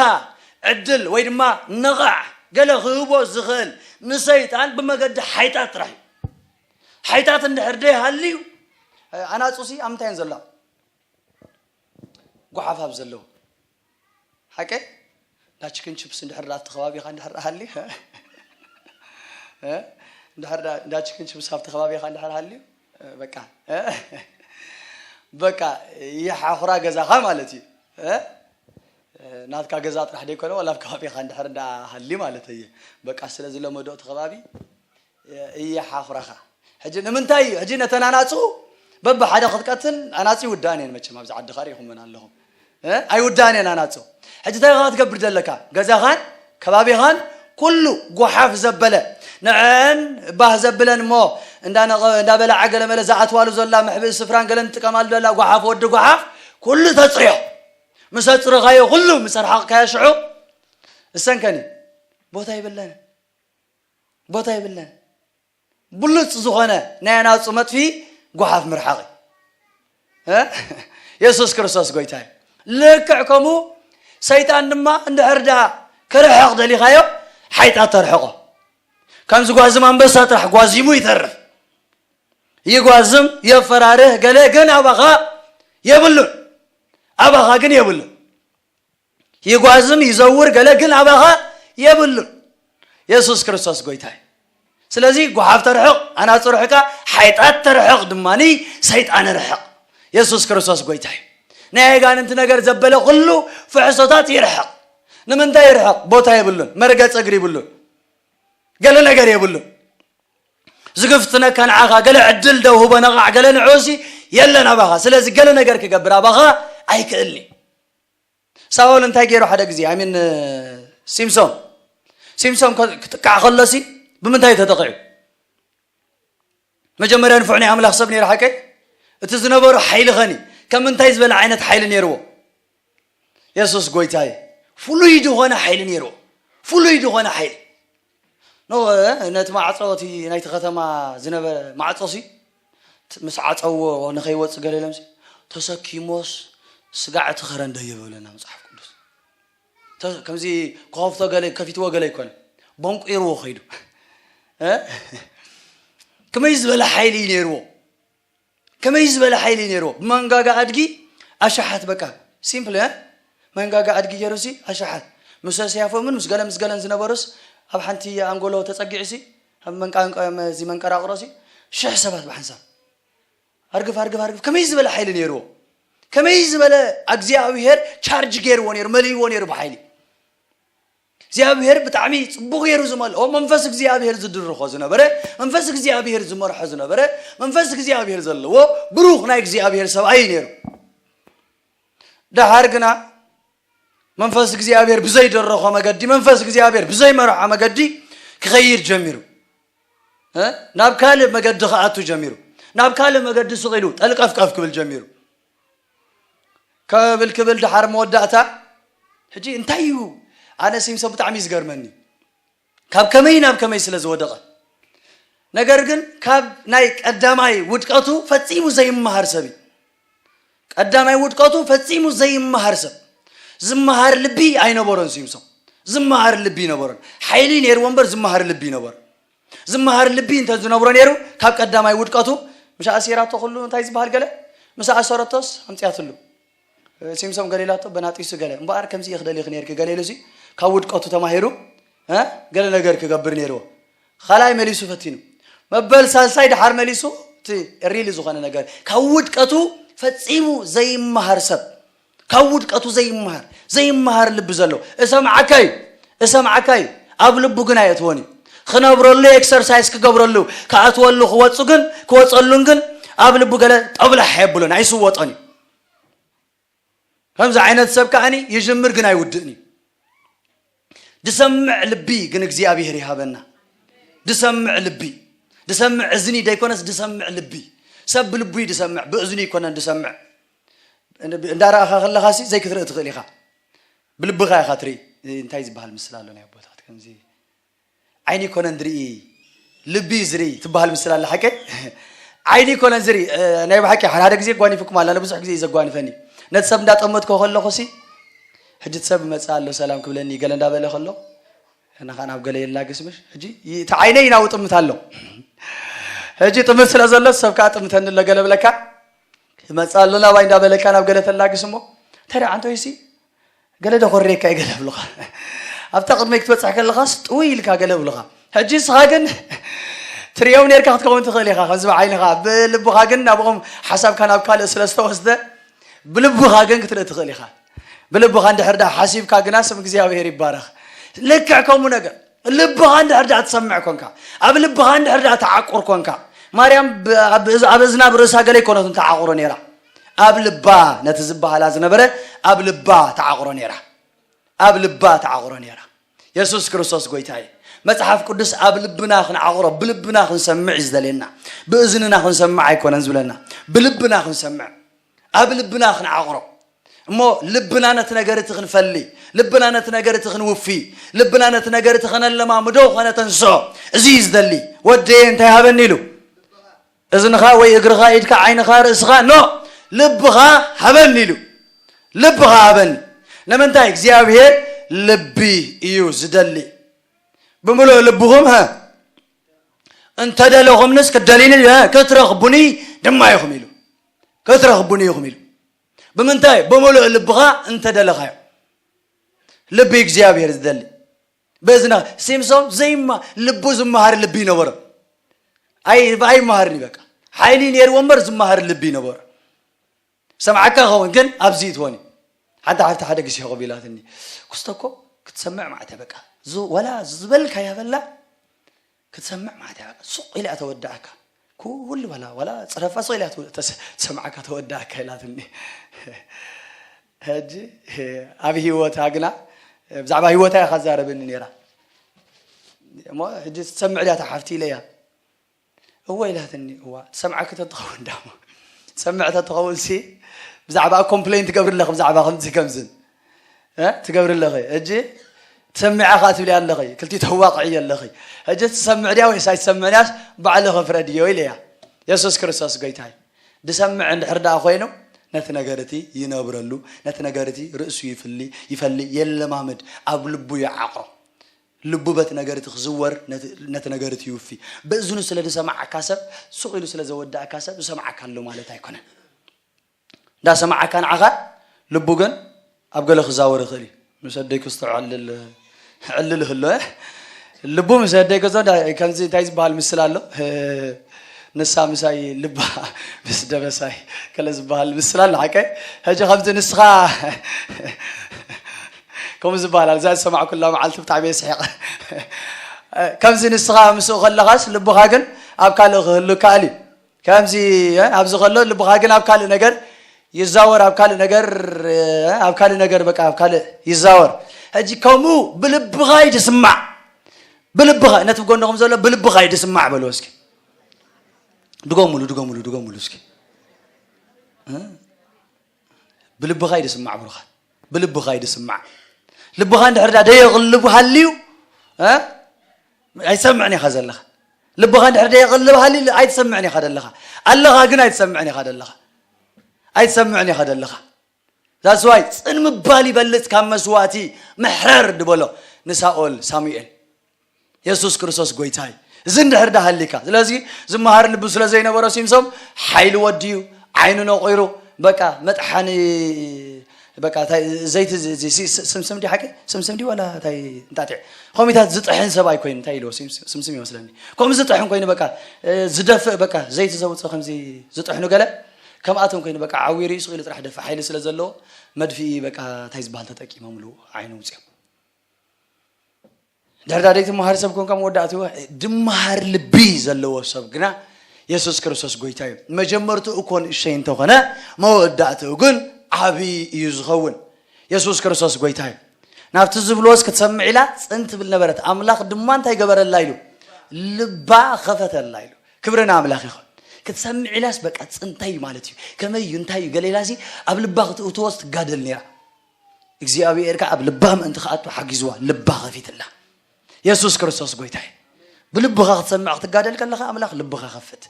ዕድል፣ ወይ ድማ ነቓዕ ገለ ክህቦ ዝኽእል ንሰይጣን ብመገዲ ሓይጣት ጥራሕ እዩ። ሓይጣት እንድሕር ደይሃልዩ፣ ኣናጹሲ ኣብ ምንታይ እየን ዘለዋ? ጓሓፍ ኣብ ዘለዎ። ሓቀይ? እንዳ ቺክን ቺፕስ እንድሕር ደኣ ኣብቲ ከባቢኻ እንድሕር ደኣ ሃልዩ? እ? እንድሕር ደኣ እንዳ ቺክን ቺፕስ ኣብቲ ከባቢኻ እንድሕር ሃልዩ? እ፣ በቃ። እ? በቃ፣ ይሓኹራ ገዛኻ ማለት እዩ። እ? ናትካ ገዛ ጥራሕ ደይኮነ፣ ዋላ ኣብ ከባቢኻ እንድሕር ደኣ ሃልዩ ማለት እየ። በቃ፣ ስለ ዝለመዶ እቲ ከባቢ፣ እየ ሓፍረኻ። ሕጂ ንምንታይ እዩ? ሕጂ ነተን ኣናጹ በብሓደ ክትቀትል፣ ኣናጺ ይውዳእን እየን መቸም፣ ኣብዚ ዓዲ ኸኣ ርኢኹመን ኣለኹም። እ? ኣይውዳእን እየን ኣናጹ። ሕጂ እንታይ ኢኻ ክትገብር ዘለካ? ገዛኻን ከባቢኻን ኩሉ ጓሓፍ ዘበለ፣ ንዐን ባህ ዘብለን እሞ እንዳነቐ-፣ እንዳበላዓ ገለመለ ዝኣትዋሉ ዘላ መሕብኢ ስፍራን ገለን ትጥቀማሉ ዘላ ጓሓፍ፣ ወዲ ጓሓፍ ኩሉ ተጽርዮ። ምስ ኣጽረኻዮ ኩሉ፣ ምስ ኣርሓቕካዮ ሽዑ እሰንከኒ። ቦታ የብለንን። ቦታ የብለን። ብሉጽ ዝኾነ ናይ ኣናጹ መጥፊ ጓሓፍ ምርሓቕ እዩ። እ? የሱስ ክርስቶስ ጎይታ እዩ። ልክዕ ከምኡ ሰይጣን ድማ እንድሕር ደኣ ክርሕቕ ደሊኻዮ፣ ሓይጣት ተርሕቖ። ከምዚ ጓዝም ኣንበሳ ጥራሕ ጓዚሙ ይተርፍ። ይጓዝም፣ የፈራርህ፣ ገለ ግን ኣባኻ የብሉን። ኣባኻ ግን የብሉን። ይጓዝም፣ ይዘውር፣ ገለ ግን ኣባኻ የብሉን። የሱስ ክርስቶስ ጎይታ እዩ። ስለዚ ጓሓፍ ተርሕቕ፣ ኣናጹ ርሕቃ፣ ሓይጣት ተርሕቕ ድማ ሰይጣን ርሕቕ። የሱስ ክርስቶስ ጎይታ እዩ። ናይ ኣጋንንቲ ነገር ዘበለ ኩሉ ፍሕሶታት ይርሕቕ። ንምንታይ ይርሕቕ? ቦታ የብሉን፣ መርገጽ እግሪ ይብሉን፣ ገለ ነገር የብሉን። ዝግፍትነካ ንዓኻ ገለ ዕድል ደው ህቦ ነቓዕ ገለ ንዕኡሲ የለን ኣባኻ። ስለዚ ገለ ነገር ክገብር ኣባኻ ኣይክእልኒ። ሳኦል እንታይ ገይሩ ሓደ ግዜ? ኣይ ሚን ሲምሶን፣ ሲምሶን ከ- ክጥቃዕ ከሎሲ ብምንታይ እዩ ተጠቂዑ? መጀመርያ ንፉዕ ናይ ኣምላኽ ሰብ ነይሩ ሓቀይ። እቲ ዝነበሮ ሓይሊ ኸኒ ከም ምንታይ ዝበለ ዓይነት ሓይሊ ነይርዎ? የሱስ ጎይታይ ፍሉይ ዝኾነ ሓይሊ ነይርዎ። ፍሉይ ዝኾነ ሓይሊ ኖ ነቲ ማዕጾ እቲ ናይቲ ከተማ ዝነበረ ማዕጾ ሲ ምስ ዓጸዎ ንኸይወጽእ ገለ ኢሎም ሲ ተሰኪሞስ ስጋዕ እቲ ኸረን ደየበ ብለና መጽሓፍ ቅዱስ። ተ- ከምዚ ክኸፍቶ ገለ ከፊትዎ ገለ ኣይኮነ፣ ቦንቂርዎ ኸይዱ። እ? ከመይ ዝበለ ሓይሊ እዩ ነይርዎ? ከመይ ዝበለ ሓይሊ ነይርዎ? ብመንጋጋ ኣድጊ ኣሻሓት በቃ ሲምፕል እ? መንጋጋ ኣድጊ ገይሩ ሲ ኣሻሓት ምስ ሰያፎምን ምስ ገለ ምስ ገለን ዝነበሩስ ኣብ ሓንቲ ኣንጎሎ ተጸጊዑ ሲ ኣብ መንቃንቀ እዚ መንቀራቕሮ ሲ ሽሕ ሰባት ብሓንሳብ ኣርግፍ ኣርግፍ ኣርግፍ ከመይ ዝበለ ሓይሊ ነይርዎ? ከመይ ዝበለ እግዚኣብሔር ቻርጅ ገይርዎ ነይሩ፣ መሊእዎ ነይሩ ብሓይሊ። እግዚኣብሔር ብጣዕሚ ጽቡቕ ገይሩ ዝመልኦ መንፈስ እግዚኣብሔር ዝድርኾ ዝነበረ፣ መንፈስ እግዚኣብሔር ዝመርሖ ዝነበረ፣ መንፈስ እግዚኣብሔር ዘለዎ ብሩኽ ናይ እግዚኣብሔር ሰብኣይ እዩ ነይሩ። ደሓር ግና መንፈስ እግዚኣብሔር ብዘይደረኾ መገዲ፣ መንፈስ እግዚኣብሔር ብዘይመርሖ መገዲ ክኸይድ ጀሚሩ። እ? ናብ ካልእ መገዲ ክኣቱ ጀሚሩ። ናብ ካልእ መገዲ ስቕ ኢሉ ጠልቀፍቀፍ ክብል ጀሚሩ። ከብል ክብል ደሓር መወዳእታ ሕጂ እንታይ እዩ? ኣነ ሲምሶን ብጣዕሚ እዩ ዝገርመኒ። ካብ ከመይ ናብ ከመይ ስለ ዝወደቐ። ነገር ግን ካብ ናይ ቀዳማይ ውድቀቱ ፈጺሙ ዘይመሃር ሰብ እዩ። ቀዳማይ ውድቀቱ ፈጺሙ ዘይመሃር ሰብ። ዝመሃር ልቢ ኣይነበሮን ሲምሶን። ዝመሃር ልቢ ኣይነበሮን። ሓይሊ ነይርዎ እምበር ዝመሃር ልቢ ኣይነበሮን። ዝመሃር ልቢ እንተ ዝነብሮ ነይሩ ካብ ቀዳማይ ውድቀቱ ምስ ኣሲራቶ ኩሉ እንታይ ዝበሃል ገለ ምስ ኣሰረቶስ ኣምፅያትሉ። ሲምሶም ገለ ኢላቶ በናጢሱ ገለ እምበኣር ከምዚ እየ ክደልይኺ ነይርኪ ገለ ኢሉሲ ካብ ውድቀቱ ተማሂሩ እ? ገለ ነገር ክገብር ነይርዎ። ካልኣይ መሊሱ ፈቲኑ መበል ሳልሳይ ደሓር መሊሱ እቲ ሪሊ ዝኾነ ነገር ካብ ውድቀቱ ፈጺሙ ዘይመሃር ሰብ ካብ ውድቀቱ ዘይመሃር ዘይመሃር ልቢ ዘሎ እሰምዓካ እዩ እሰምዓካ እዩ። ኣብ ልቡ ግን ኣየእትዎን እዩ። ክነብረሉ ኤክሰርሳይስ ክገብረሉ ክኣትወሉ ክወፁ ግን ክወፀሉን ግን ኣብ ልቡ ገለ ጠብላሕ የብሉን ኣይስወጦን እዩ። ከምዚ ዓይነት ሰብ ከዓኒ ይጅምር ግን ኣይውድእን እዩ። ድሰምዕ ልቢ ግን እግዚኣብሔር ይሃበና። ድሰምዕ ልቢ ድሰምዕ እዝኒ ደይኮነስ ድሰምዕ ልቢ። ሰብ ብልቡ እዩ ድሰምዕ ብእዝኑ ይኮነን ድሰምዕ። እንዳረኣኻ ከለኻ ሲ ዘይክትርኢ ትኽእል ኢኻ። ብልብኻ ኢኻ ትርኢ። እንታይ ዝበሃል ምስል ኣሎ ናይ ኣቦታት ከምዚ ዓይኒ ይኮነን ዝርኢ ልቢ እዩ ዝርኢ ትበሃል ምስል ኣለ ሓቀ። ዓይኒ ይኮነን ዝርኢ። ናይ ብሓቂ ሓደ ሓደ ግዜ ጓኒፍኩም ኣላ ብዙሕ ግዜ እዩ ዘጓንፈኒ። ነቲ ሰብ እንዳጠመትኮ ከለኹ ሲ ሕጂ እቲ ሰብ ይመፅእ ኣሎ ሰላም ክብለኒ ገለ እንዳበለ ከሎ እና ከዓ ናብ ገለ የላግስ ምሽ ሕጂ እቲ ዓይነይ ናው ጥምት ኣሎ። ሕጂ ጥምት ስለ ዘሎ ሰብ ከዓ ጥምተኒ ኣሎ ገለ ብለካ ይመፅእ ኣሎ ናባይ እንዳበለካ ናብ ገለ ተላግስ እሞ ተሪዓ እንተይሲ ገለ ዶ ኮሬካ እዩ ገለ ብሉኻ ኣብታ ቅድመይ ክትበፅሕ ከለኻስ ጥውይ ኢልካ ገለ ብሉኻ ሕጂ ንስኻ ግን ትሪኦም ነርካ ክትከውን ትኽእል ኢኻ ከምዚ ብዓይንኻ ብልብኻ ግን ናብኦም ሓሳብካ ናብ ካልእ ስለ ዝተወስደ ብልብኻ ግን ክትርኢ ትኽእል ኢኻ ብልብኻ እንድሕር ዳ ሓሲብካ ግና ስም እግዚኣብሔር ይባረኽ ልክዕ ከምኡ ነገር ልብኻ እንድሕር ዳ ትሰምዕ ኮንካ ኣብ ልብኻ እንድሕር ዳ ተዓቁር ኮንካ ማርያም ኣብ እዝና ብርእሳ ገለ ይኮነትን ተዓቁሮ ነይራ ኣብ ልባ ነቲ ዝበሃላ ዝነበረ ኣብ ልባ ተዓቕሮ ነይራ ኣብ ልባ ተዓቕሮ ነይራ የሱስ ክርስቶስ ጎይታ እዩ መፅሓፍ ቅዱስ ኣብ ልብና ክንዓቕሮ ብልብና ክንሰምዕ እዩ ዝደልየና ብእዝንና ክንሰምዕ ኣይኮነን ዝብለና ብልብና ክንሰምዕ ኣብ ልብና ክንዓቕሮ እሞ ልብና ነቲ ነገር እቲ ክንፈሊ ልብና ነቲ ነገር እቲ ክንውፊ ልብና ነቲ ነገር እቲ ከነለማምዶ ከነተንስኦ እዚ እዩ ዝደሊ ወደየ እንታይ ሃበኒ ኢሉ እዝንኻ ወይ እግርኻ ኢድካ ዓይንኻ ርእስኻ ኖ ልብኻ ሃበኒ ኢሉ ልብኻ ሃበኒ ንምንታይ እግዚኣብሔር ልቢ እዩ ዝደሊ ብምሉእ ልብኹም ሀ እንተደለኹምንስ ክደሊኒ ክትረኽቡኒ ድማ ኢኹም ኢሉ ክትረኽቡኒ ኢኹም ኢሉ ብምንታይ ብምሉእ ልብኻ እንተደለኻዮ ልቢ እግዚኣብሔር ዝደሊ በዝና ሲምሶም ዘይማ ልቡ ዝመሃር ልቢ ይነበሮ። ኣይ ኣይመሃርን እዩ በቃ። ሓይሊ ነይርዎ እምበር ዝመሃር ልቢ ይነበሮ። ሰምዓካ ኸውን ግን ኣብዚ ይትወኒ። ሓንቲ ሓፍቲ ሓደ ግዜ ኮፍ ኢላትኒ፣ ክስተ እኮ ክትሰምዕ ማለት እያ በቃ። ዝ- ወላ ዝበልካ ያበላ ክትሰምዕ ማለት እያ በቃ። ሱቕ ኢላ ተወዳእካ። ኩሉ በላ ወላ ጽረፋ ሱቕ ኢላ ትው- ተስ- ትሰምዓካ ተወዳእካ ኢላትኒ። ሕጂ ኣብ ህይወታ ግና ብዛዕባ ህይወታ እያ ካዛረበኒ ነይራ። እሞ ሕጂ ትሰምዕ ድያ እታ ሓፍቲ ኢለያ። እወ ኢላትኒ። እዋ ትሰምዓኪ ተትኸውን ዳሞ ትሰምዕ ተትኸውን ሲ ብዛዕባ ኮምፕሌን ትገብሪ ኣለኺ ብዛዕባ ከምዚ ከምዝን እ? ትገብሪ ኣለኺ። ሕጂ ትሰምዕ ኢኻ ትብሊ ኣለኺ። ክልቲ ተዋቕዕዮ ኣለኺ። ሕጂ ትሰምዕ ድያ ወይስ ኣይትሰምዕ ድያስ ባዕልኺ ፍረድዮ ኢለያ። የሱስ ክርስቶስ ጎይታይ ድሰምዕ እንድሕር ደኣ ኮይኑ ነቲ ነገር እቲ ይነብረሉ፣ ነቲ ነገር እቲ ርእሱ ይፍሊ ይፈሊ የለማምድ፣ ኣብ ልቡ ይዓቕሮ። ልቡ በቲ ነገር እቲ ክዝወር ነቲ ነገር እቲ ይውፊ። በእዝኑ ስለ ዝሰማዓካ ሰብ ሱቕ ኢሉ ስለ ዘወዳእካ ሰብ ዝሰማዓካ ኣሎ ማለት ኣይኮነን። እንዳሰማዓካ ንዓኻ ልቡ ግን ኣብ ገለ ክዛወር ይኽእል እዩ። ምስ ኣደይ ክስተውዓል ዕልል ህሎ ልቡ ምስ ኣደይ ገዞ ከምዚ እንታይ ዝበሃል ምስል ኣሎ። ንሳ ምሳይ ልባ ምስ ደበሳይ ከለ ዝበሃል ምስል ኣሎ ሓቀ። ሕጂ ከምዚ ንስኻ ከምኡ ዝበሃል እዛ ዝሰማዕኩላ መዓልቲ ብጣዕሚ የስሕቕ። ከምዚ ንስኻ ምስኡ ከለኻስ ልብኻ ግን ኣብ ካልእ ክህሉ ይከኣል እዩ። ከምዚ ኣብዚ ከሎ ልብኻ ግን ኣብ ካልእ ነገር ይዛወር፣ ኣብ ካልእ ነገር ኣብ ካልእ ነገር በቃ ኣብ ካልእ ይዛወር። ሕጂ ከምኡ ብልብኻ ይድስማዕ፣ ብልብኻ ነቲ ጎንኹም ዘሎ ብልብኻ ይድስማዕ በልዎ እስኪ። ድገሙሉ ድገሙሉ ድገሙሉ እስኪ። ብልብኻ ይድስማዕ ብሩኻ፣ ብልብኻ ይድስማዕ። ልብኻ እንድሕር ዳ ደየቕልብ ሃልዩ እ? ኣይትሰምዕን ኢኻ ዘለኻ። ልብኻ እንድሕር ደየቕልብ ሃልዩ ኣይትሰምዕን ኢኻ ደለኻ። ኣለኻ ግን ኣይትሰምዕን ኢኻ ደለኻ። ኣይትሰምዕን ኢኻ ደለኻ። ዛስዋይ ጽን ምባል ይበልጽ ካብ መስዋእቲ ምሕረር ድበሎ ንሳኦል ሳሙኤል። የሱስ ክርስቶስ ጎይታይ። እዚ እንድሕር ዳሃሊካ ስለዚ ዝመሃር ልቡ ስለ ዘይነበሮ ሲምሶም ሓይሊ ወድዩ ዓይኑ ነቑሩ በቃ መጥሓኒ በቃ እንታይ ዘይቲ ስምስም ዲ ሓቂ ስምስም ዲ ዋላ እንታይ እንጣጢዕ ኮሚታት ዝጥሕን ሰብኣይ ኮይኑ እንታይ ኢልዎ ስምስም ይመስለኒ ከምኡ ዝጥሕን ኮይኑ በቃ ዝደፍእ በቃ ዘይቲ ዘውፅእ ከምዚ ዝጥሕኑ ገለ ከምኣቶም ኮይኑ በቃ ዓዊ ርእሱ ኢሉ ጥራሕ ደፍእ ሓይሊ ስለ ዘለዎ መድፍኢ በቃ እንታይ ዝበሃል ተጠቂሞምሉ ዓይኑ ውፅኦም ድሕር ዳደይ ትመሃር ሰብ ኮንካ መወዳእትኡ ድመሃር ልቢ ዘለዎ ሰብ ግና የሱስ ክርስቶስ ጎይታ እዩ። መጀመርትኡ እኮ ንእሸይ እንተኾነ መወዳእትኡ ግን ዓብዪ እዩ ዝኸውን። የሱስ ክርስቶስ ጎይታ እዩ። ናብቲ ዝብልዎስ ክትሰምዕ ኢላ ጽን ትብል ነበረት። ኣምላኽ ድማ እንታይ ገበረላ ኢሉ ልባ ኸፈተላ ኢሉ። ክብሪ ንኣምላኽ ይኹን። ክትሰምዕ ኢላስ በቃ ጽንታይ ማለት እዩ። ከመይ እዩ እንታይ እዩ ገለ ኢላሲ ኣብ ልባ ክትእትዎስ ትጋደል ነይራ። እግዚኣብሔር ከዓ ኣብ ልባ ምእንቲ ክኣቱ ሓጊዝዋ ልባ ከፊትላ የሱስ ክርስቶስ ጎይታ እዩ ብልብኻ ክትሰምዕ ክትጋደል ከለኻ ኣምላኽ ልብኻ ከፍት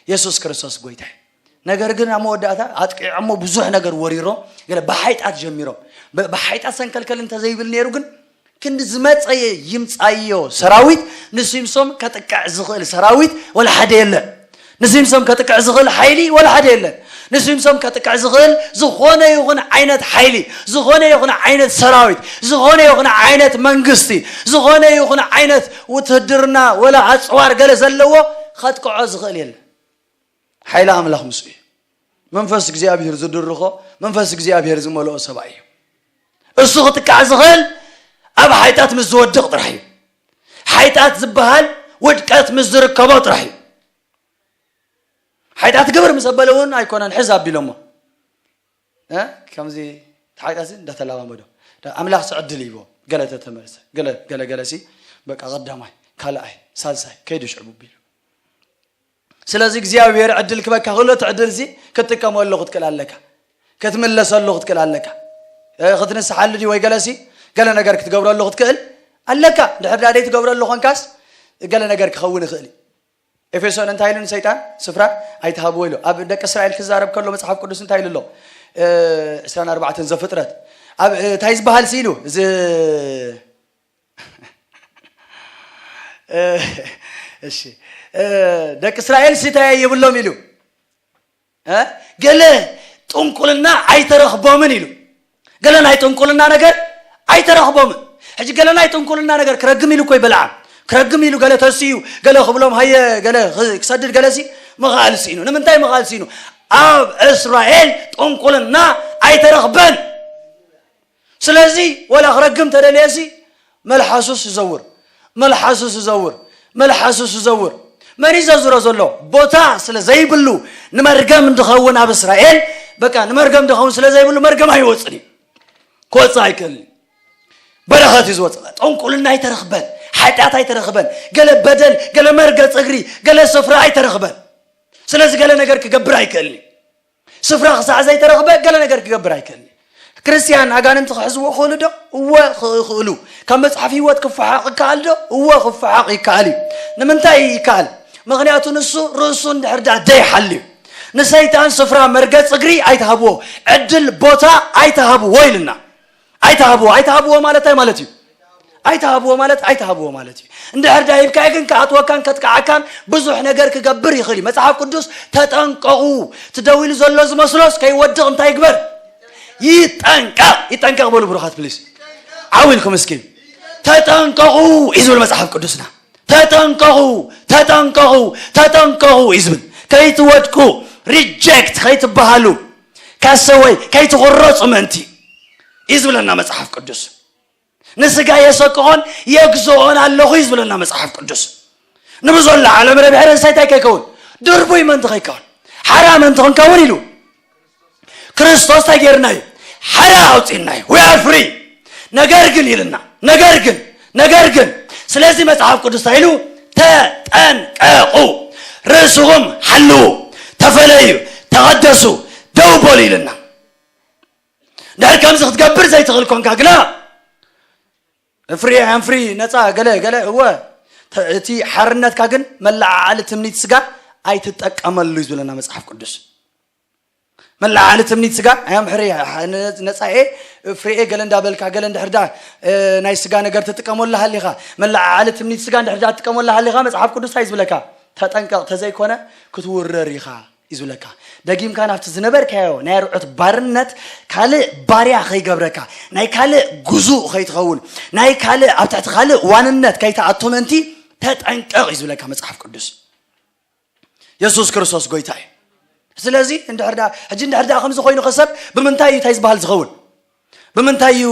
የሱስ ክርስቶስ ጎይታ እዩ ነገር ግን ኣብ መወዳእታ ኣጥቂዖሞ ብዙሕ ነገር ወሪሮም ገለ ብሓይጣት ጀሚሮም ብሓይጣት ሰንከልከል እንተዘይብል ነይሩ ግን ክንዲ ዝመፀየ ይምፃዮ ሰራዊት ንሲምሶም ከጥቅዕ ዝኽእል ሰራዊት ወላ ሓደ የለን ንሲምሶም ከጥቅዕ ዝኽእል ሓይሊ ወላ ሓደ የለን ንሲምሶም ከጥቅዕ ዝኽእል ዝኾነ ይኹን ዓይነት ሓይሊ ዝኾነ ይኹን ዓይነት ሰራዊት ዝኾነ ይኹን ዓይነት መንግስቲ ዝኾነ ይኹን ዓይነት ውትህድርና ወላ ኣፅዋር ገለ ዘለዎ ከጥቅዖ ዝኽእል የለን ሓይሊ ኣምላኽ ምስኡ እዩ መንፈስ እግዚኣብሔር ዝድርኾ መንፈስ እግዚኣብሔር ዝመልኦ ሰብኣይ እዩ እሱ ክጥቃዕ ዝኽእል ኣብ ሓይጣት ምስ ዝወድቕ ጥራሕ እዩ ሓይጣት ዝበሃል ውድቀት ምስ ዝርከቦ ጥራሕ እዩ ሓይጣት ግብር ምስ ኣበለ እውን ኣይኮነን ሕዝ ኣቢሎሞ ከምዚ ሓይጣት እንዳተለማመዶ ኣምላኽ ዕድል ይቦ ገለ ተተመልሰ ገለ ገለ ገለሲ በቃ ቀዳማይ ካልኣይ ሳልሳይ ከይዱ ሽዕቡ ቢሉ ስለዚ እግዚኣብሔር ዕድል ክበካ ክሎ እቲ ዕድል ዚ ክትጥቀመሉ ክትክእል ኣለካ ክትምለሰሉ ክትክእል ኣለካ ክትንስሓሉ ዲ ወይ ገለሲ ገለ ነገር ክትገብረሉ ክትክእል ኣለካ ድሕር ዳደይ ትገብረሉ ኮንካስ ገለ ነገር ክኸውን ይኽእል እዩ ኤፌሶን እንታይ ኢሉ ንሰይጣን ስፍራ ኣይትሃብዎ ኢሉ ኣብ ደቂ እስራኤል ክዛረብ ከሎ መፅሓፍ ቅዱስ እንታይ ኢሉ ኣሎ ዕስራን ኣርባዕተን ዘፍጥረት ኣብ እንታይ ዝበሃል ሲ ኢሉ እዚ እሺ ደቂ እስራኤል ሲታይ የብሎም ኢሉ ገለ ጥንቁልና ኣይተረኽቦምን ኢሉ ገለ ናይ ጥንቁልና ነገር ኣይተረኽቦምን ሕጂ ገለ ናይ ጥንቁልና ነገር ክረግም ኢሉ እኮ ይበልዓ። ክረግም ኢሉ ገለ ተስዩ፣ ገለ ክብሎም ሃየ፣ ገለ ኽ-፣ ክሰድድ ገለ ሲ ምኽኣል ሲኢኑ። ንምንታይ ምኽኣል ሲኢኑ? ኣብ እስራኤል ጥንቁልና ኣይተረኽበን። ስለዚ ወላ ክረግም ተደልየ ሲ መልሓሱስ ይዘውር፣ መልሓሱስ ይዘውር፣ መልሓሱስ ይዘውር። መን እዩ ዘዝሮ ዘሎ? ቦታ ስለ ዘይብሉ፣ ንመርገም እንድኸውን ኣብ እስራኤል፣ በቃ ንመርገም እንድኸውን ስለ ዘይብሉ መርገም ኣይወፅን እዩ። ክወፅእ ኣይክእልን እዩ። በረኸት እዩ ዝወፅእ። ጥንቁልና ኣይተረኽበን፣ ሓጢኣት ኣይተረኽበን፣ ገለ በደል፣ ገለ መርገፅ እግሪ፣ ገለ ስፍራ ኣይተረኽበን። ስለዚ ገለ ነገር ክገብር ኣይክእልን እዩ። ስፍራ ክሳዕ ዘይተረኽበ ገለ ነገር ክገብር ኣይክእልን እዩ። ክርስትያን ኣጋንንቲ ክሕዝዎ ይኽእሉ ዶ? እወ፣ ይኽእሉ። ካብ መጽሓፍ ህይወት ክፈሓቕ ይከኣል ዶ? እወ፣ ክፈሓቕ ይከኣል እዩ። ንምንታይ ይከኣል? ምኽንያቱ ንሱ ርእሱ እንድሕር ደኣ ደይሓልዩ፣ ንሰይጣን ስፍራ መርገጽ እግሪ ኣይትሃብዎ፣ ዕድል ቦታ ኣይትሃብዎ ኢልና። ኣይትሃብዎ፣ ኣይትሃብዎ ማለት እንታይ ማለት እዩ? ኣይትሃብዎ ማለት ኣይትሃብዎ ማለት እዩ። እንድሕር ደኣ ሂብካዮ ግን ክኣትወካን ከጥቅዓካን ብዙሕ ነገር ክገብር ይኽእል እዩ። መጽሓፍ ቅዱስ ተጠንቀቑ፣ እቲ ደው ኢሉ ዘሎ ዝመስሎስ ከይወድቕ እንታይ ይግበር? ይጠንቀቕ። ይጠንቀቕ በሉ ብሩኻት ፕሊስ። ዓው ኢልኩም እስኪ። ተጠንቀቑ እዩ ዝብል መጽሓፍ ቅዱስና። ተጠንቀቑ፣ ተጠንቀቑ፣ ተጠንቀቑ እዩ ዝብል። ከይትወድቁ፣ ሪጀክት ከይትበሃሉ፣ ካሰወይ ከይትቑረጹ ምእንቲ እዩ ዝብለና መጽሓፍ ቅዱስ። ንስጋ የሰቅቖን የግዝኦን ኣለኹ እዩ ዝብለና መጽሓፍ ቅዱስ። ንብዘሎ ዓለም ረብሐ ርእሰይ እንታይ ከይከውን? ድርቡይ ምእንቲ ከይከውን፣ ሓራ ምእንቲ ክንከውን ኢሉ ክርስቶስ እንታይ ጌርና እዩ? ሓራ ኣውጺእና እዩ። We are free። ነገር ግን ኢልና፣ ነገር ግን፣ ነገር ግን፣ ስለዚ መጽሓፍ ቅዱስ እንታይ ኢሉ? ተጠንቀቑ፣ ርእስኹም ሓልዉ፣ ተፈለዩ፣ ተቐደሱ፣ ደው በሉ ኢልና። ድሕር ከምዚ ክትገብር ዘይትኽእል ኮንካ ግና ፍሪ ኣም ፍሪ፣ ነፃ፣ ገለ ገለ፣ እወ፣ ተ-፣ እቲ ሓርነትካ ግን መለዓዓሊ ትምኒት ስጋ ኣይትጠቀመሉ እዩ ዝብለና መጽሓፍ ቅዱስ። መለዓዓሊ ትምኒት ስጋ ኣም ሕሪ፣ ነፃ እየ፣ ፍሪ እየ፣ ገለ እንዳበልካ፣ ገለ እንድሕር ዳ፣ እ፣ ናይ ስጋ ነገር ትጥቀመሉ ሃሊኻ፣ መለዓዓሊ ትምኒት ስጋ እንድሕር ዳ ትጥቀመሉ ሃሊኻ፣ መጽሓፍ ቅዱስ እንታይ እዩ ዝብለካ? ተጠንቀቕ፣ ተዘይኮነ ክትውረር ኢኻ እዩ ዝብለካ። ደጊምካ ናብቲ ዝነበርካዮ ናይ ኣርዑት ባርነት ካልእ ባርያ ከይገብረካ፣ ናይ ካልእ ግዙእ ከይትኸውን፣ ናይ ካልእ፣ ኣብ ትሕቲ ካልእ ዋንነት ከይትኣቱ ምእንቲ ተጠንቀቕ እዩ ዝብለካ መጽሓፍ ቅዱስ። የሱስ ክርስቶስ ጎይታ እዩ። ስለዚ እንድሕር ደኣ፣ ሕጂ እንድሕር ደኣ ከምዚ ኮይኑ ከሰብ ብምንታይ እዩ እንታይ ዝበሃል ዝኸውን? ብምንታይ እዩ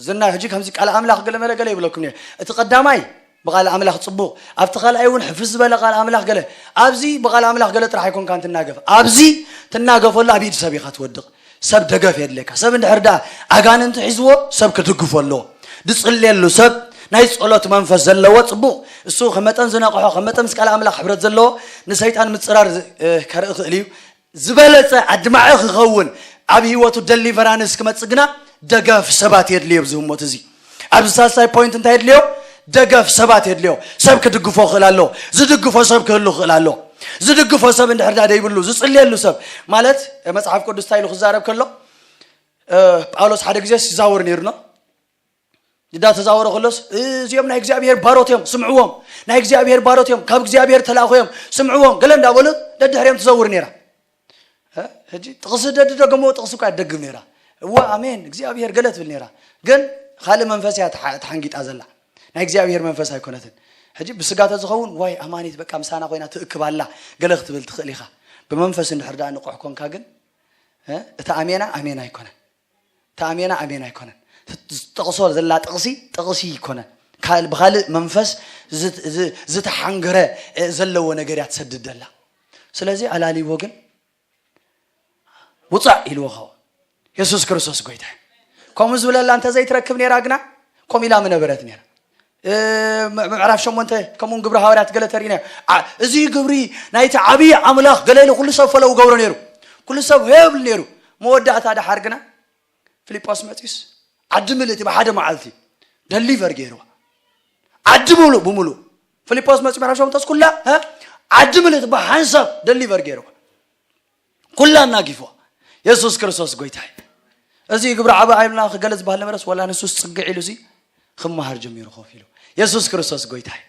ዝና? ሕጂ ከምዚ ቃል ኣምላኽ ገለ መለ ገለ ይብለኩም እየ። እቲ ቀዳማይ ብቓል ኣምላኽ ጽቡቕ፣ ኣብቲ ካልኣይ እውን ሕፍስ ዝበለ ቃል ኣምላኽ ገለ። ኣብዚ ብቓል ኣምላኽ ገለ ጥራሕ ኣይኮንካን ትናገፍ። ኣብዚ ትናገፈሉ ኣብ ኢድ ሰብ ኢኻ ትወድቕ። ሰብ ደገፍ የድልየካ። ሰብ እንድሕር ደኣ ኣጋንንቲ ሒዝዎ፣ ሰብ ክድግፎ ኣለዎ። ዝጽልየሉ ሰብ፣ ናይ ጸሎት መንፈስ ዘለዎ ጽቡቕ። እሱ ከመጠን ዝነቕሖ፣ ከመጠን ምስ ቃል ኣምላኽ ሕብረት ዘለዎ፣ ንሰይጣን ምጽራር ዝ-፣ እ፣ ከርኢ ይኽእል እዩ። ዝበለጸ ኣድማዒ ክኸውን ኣብ ህይወቱ ደሊቨራንስ ክመጽእ ግና ደገፍ ሰባት የድልዮ። ኣብዚ ህሞት እዚ ኣብዚ ሳልሳይ ፖይንት እንታይ የድልዮ? ደገፍ ሰባት የድልዮ። ሰብ ክድግፎ ክኽእል ኣለዎ። ዝድግፎ ሰብ ክህሉ ክኽእል ኣለዎ። ዝድግፎ ሰብ እንድሕር ዳ ደይብሉ ዝጽልየሉ ሰብ ማለት መጽሓፍ ቅዱስ እንታይ ኢሉ ክዛረብ ከሎ እ፣ ጳውሎስ ሓደ ግዜ ይዛወር ነይሩ ነው እንዳ ተዛወረ ከሎስ እዚኦም ናይ እግዚኣብሔር ባሮት እዮም ስምዕዎም፣ ናይ እግዚኣብሔር ባሮት እዮም ካብ እግዚኣብሔር ተላእኹ እዮም ስምዕዎም ገለ እንዳበሉ ደድሕሪኦም ትዘውር ነይራ። እ፣ ሕጂ ጥቕሲ ደድደገሞ ጥቕሲ እኳ ትደግም ነይራ። እዋ ኣሜን እግዚኣብሔር ገለ ትብል ነይራ። ግን ካልእ መንፈስ እያ ተሓ-፣ ተሓንጊጣ ዘላ። ናይ እግዚኣብሔር መንፈስ ኣይኮነትን። ሕጂ ብስጋ ተዝኸውን ዋይ ኣማኒት በቃ ምሳና ኮይና ትእክብ ኣላ ገለ ክትብል ትኽእል ኢኻ። ብመንፈስ እንድሕር ደኣ ንቑሕ ኮንካ ግን እ፣ እቲ ኣሜና ኣሜን ኣይኮነን። እቲ ኣሜና ኣሜን ኣይኮነን። ትጠቕሶ ዘላ ጥቕሲ ጥቕሲ ኣይኮነን። ካል-፣ ብኻልእ መንፈስ ዝት-፣ ዝ-፣ ዝተሓንገረ፣ እ፣ ዘለዎ ነገር እያ ትሰድድ ዘላ። ስለዚ ኣላልይዎ ግን ውፃእ ኢልዎ ኸው። የሱስ ክርስቶስ ጎይታ እዩ። ከምኡ ዝብለላ እንተዘይትረክብ ነይራ ግና ከምኡ ኢላ ምነበረት ነይራ። እ፣ ም-፣ ምዕራፍ ሸሞንተ ከምኡውን ግብሪ ሃዋርያት ገለ ተሪእና። ዓ-፣ እዚ ግብሪ ናይቲ ዓብዪ ኣምላኽ ገለ ኢሉ ኩሉ ሰብ ፈለው ገብሮ ነይሩ። ኩሉ ሰብ ሄብል ነይሩ። መወዳእታ ደሓር ግና ፊልጶስ መጺኡስ ዓዲ ምልእቲ ብሓደ መዓልቲ ደሊቨር ገይርዋ። ዓዲ ምሉእ ብምሉእ ፊልጶስ መጺኡ ምዕራፍ ሸሞንተስ ኩላ፣ እ፣ ዓዲ ምልእቲ ብሓንሳብ ደሊቨር ገይርዋ። ኩላ እናጊፎ የሱስ ክርስቶስ ጎይታ እዩ። እዚ ግብረ ዓቢ ኣይብልና ክገለ ዝበሃል ነበረስ ወላ ንሱስ ጽግዕ ኢሉ እዚ ክመሃር ጀሚሩ ኮፍ ኢሉ። የሱስ ክርስቶስ ጎይታ እዩ።